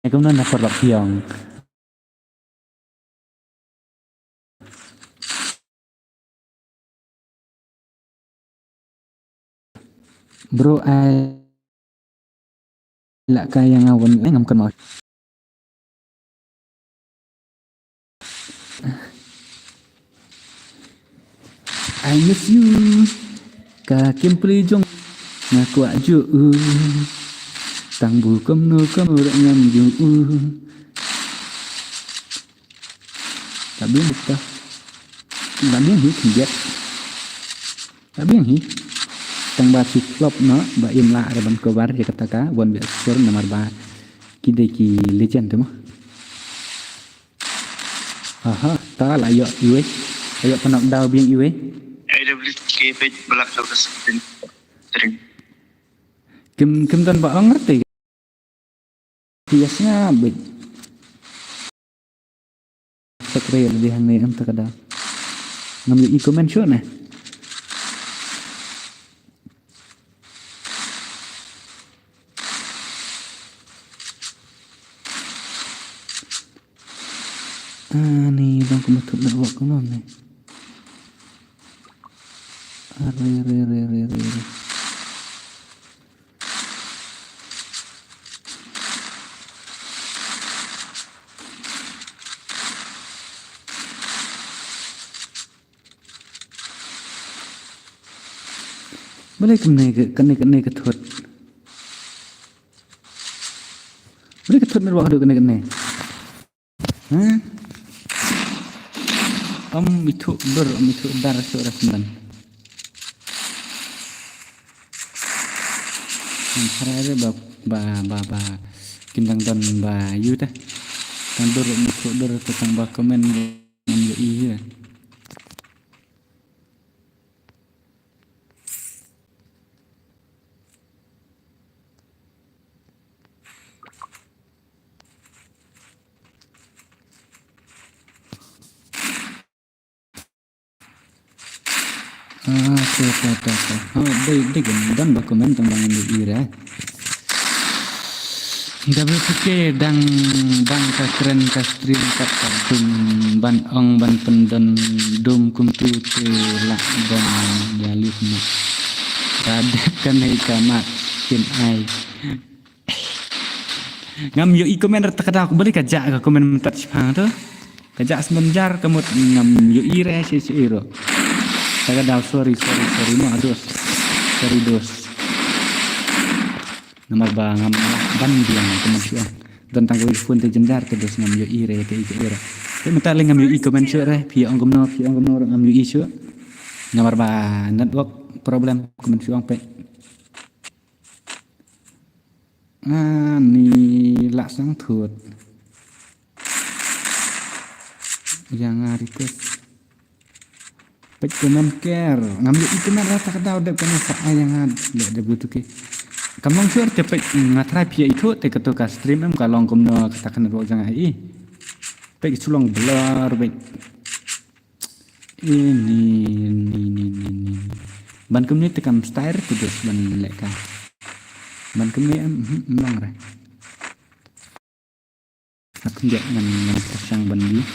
ne kumno na por ba phi ong. Bro, ai lah ka ïa nga wan, eh, ngam kynmaw. I miss you. Ka Kimply jong nga kwah ju u. Tang bu kumno kumno ruh ngam ju u. Ta biang ta. Ta biang hi khyndiat. Ta biang hi. Tang ba shu flop noh ba im lah re ban cover ïa kata ka One Way Score namar ba ki dei ki legend te mo. Aha, ta la ïoh iwei. La ïoh pynok daw biang iwei. A W K page block to the screen. Kim, kim don ba ong ngerti. Yes nga bit. Subscribe di hangne em ta ka daw. Ngam ïohi comment shuh ne. Ani bang kumba thut network kumno ne. Are, are, are, are, are, are. Balei kane ka, kane, kane ka thut. Balei ka thut network haduh kane, kane. Hah? Ym ithuh dur, ym ithuh dar shuh re kumban. Ym tharai re ba, ba, ba, ba. Kim dang don ba ïu te. Tang dur ym ithuh dur te tang ba comment ngam ïohi ïa. Ah, to, to, to, to. Ha, dei, dei kan don ba comment tang ba ngam ïohi re. W P K dang, dang ka kren ka stream kat ka dum ban ong ban pyndon dum kumtu te lah ban ïa lip mat. Ka dep kane ka mat kin ai. Ngam ïohi comment re ta ka daw, balei ka jah ka comment mynta shipang to. Ka jah snem jar ka mut ngam ïohi re shi shi iro. Ta ka daw, sorry, sorry, sorry mo, dos. Sorry, dos. Namar ba ngam lah ban biang comment shuh. Don tang ka phone te jynjar te dos ngam ïohi re te ïa ka iro. Te mynta lei ngam ïohi comment shuh re, phi ong kumno, phi ong kumno re ngam ïohi shuh. Namar ba network problem comment shuh ong peit. Ani lah sdang thut. Ïa nga request. Peit comment ker. Ngam ïohi comment ra ta ka daw dep kane sa ai ïa nga dep dep tu ke. Kam long sure te peit nga try phi ïa ithuh te kato ka stream em ka long kumno kata ka network jong nga i. Peit ka shu long blur beit. Ini, ini, ini, ini. Ban kumne te kam style te dos ban leh ka. Ban kumne em, mhm, em long re. Hap khyndiat ngan, ngan pyrshang ban view.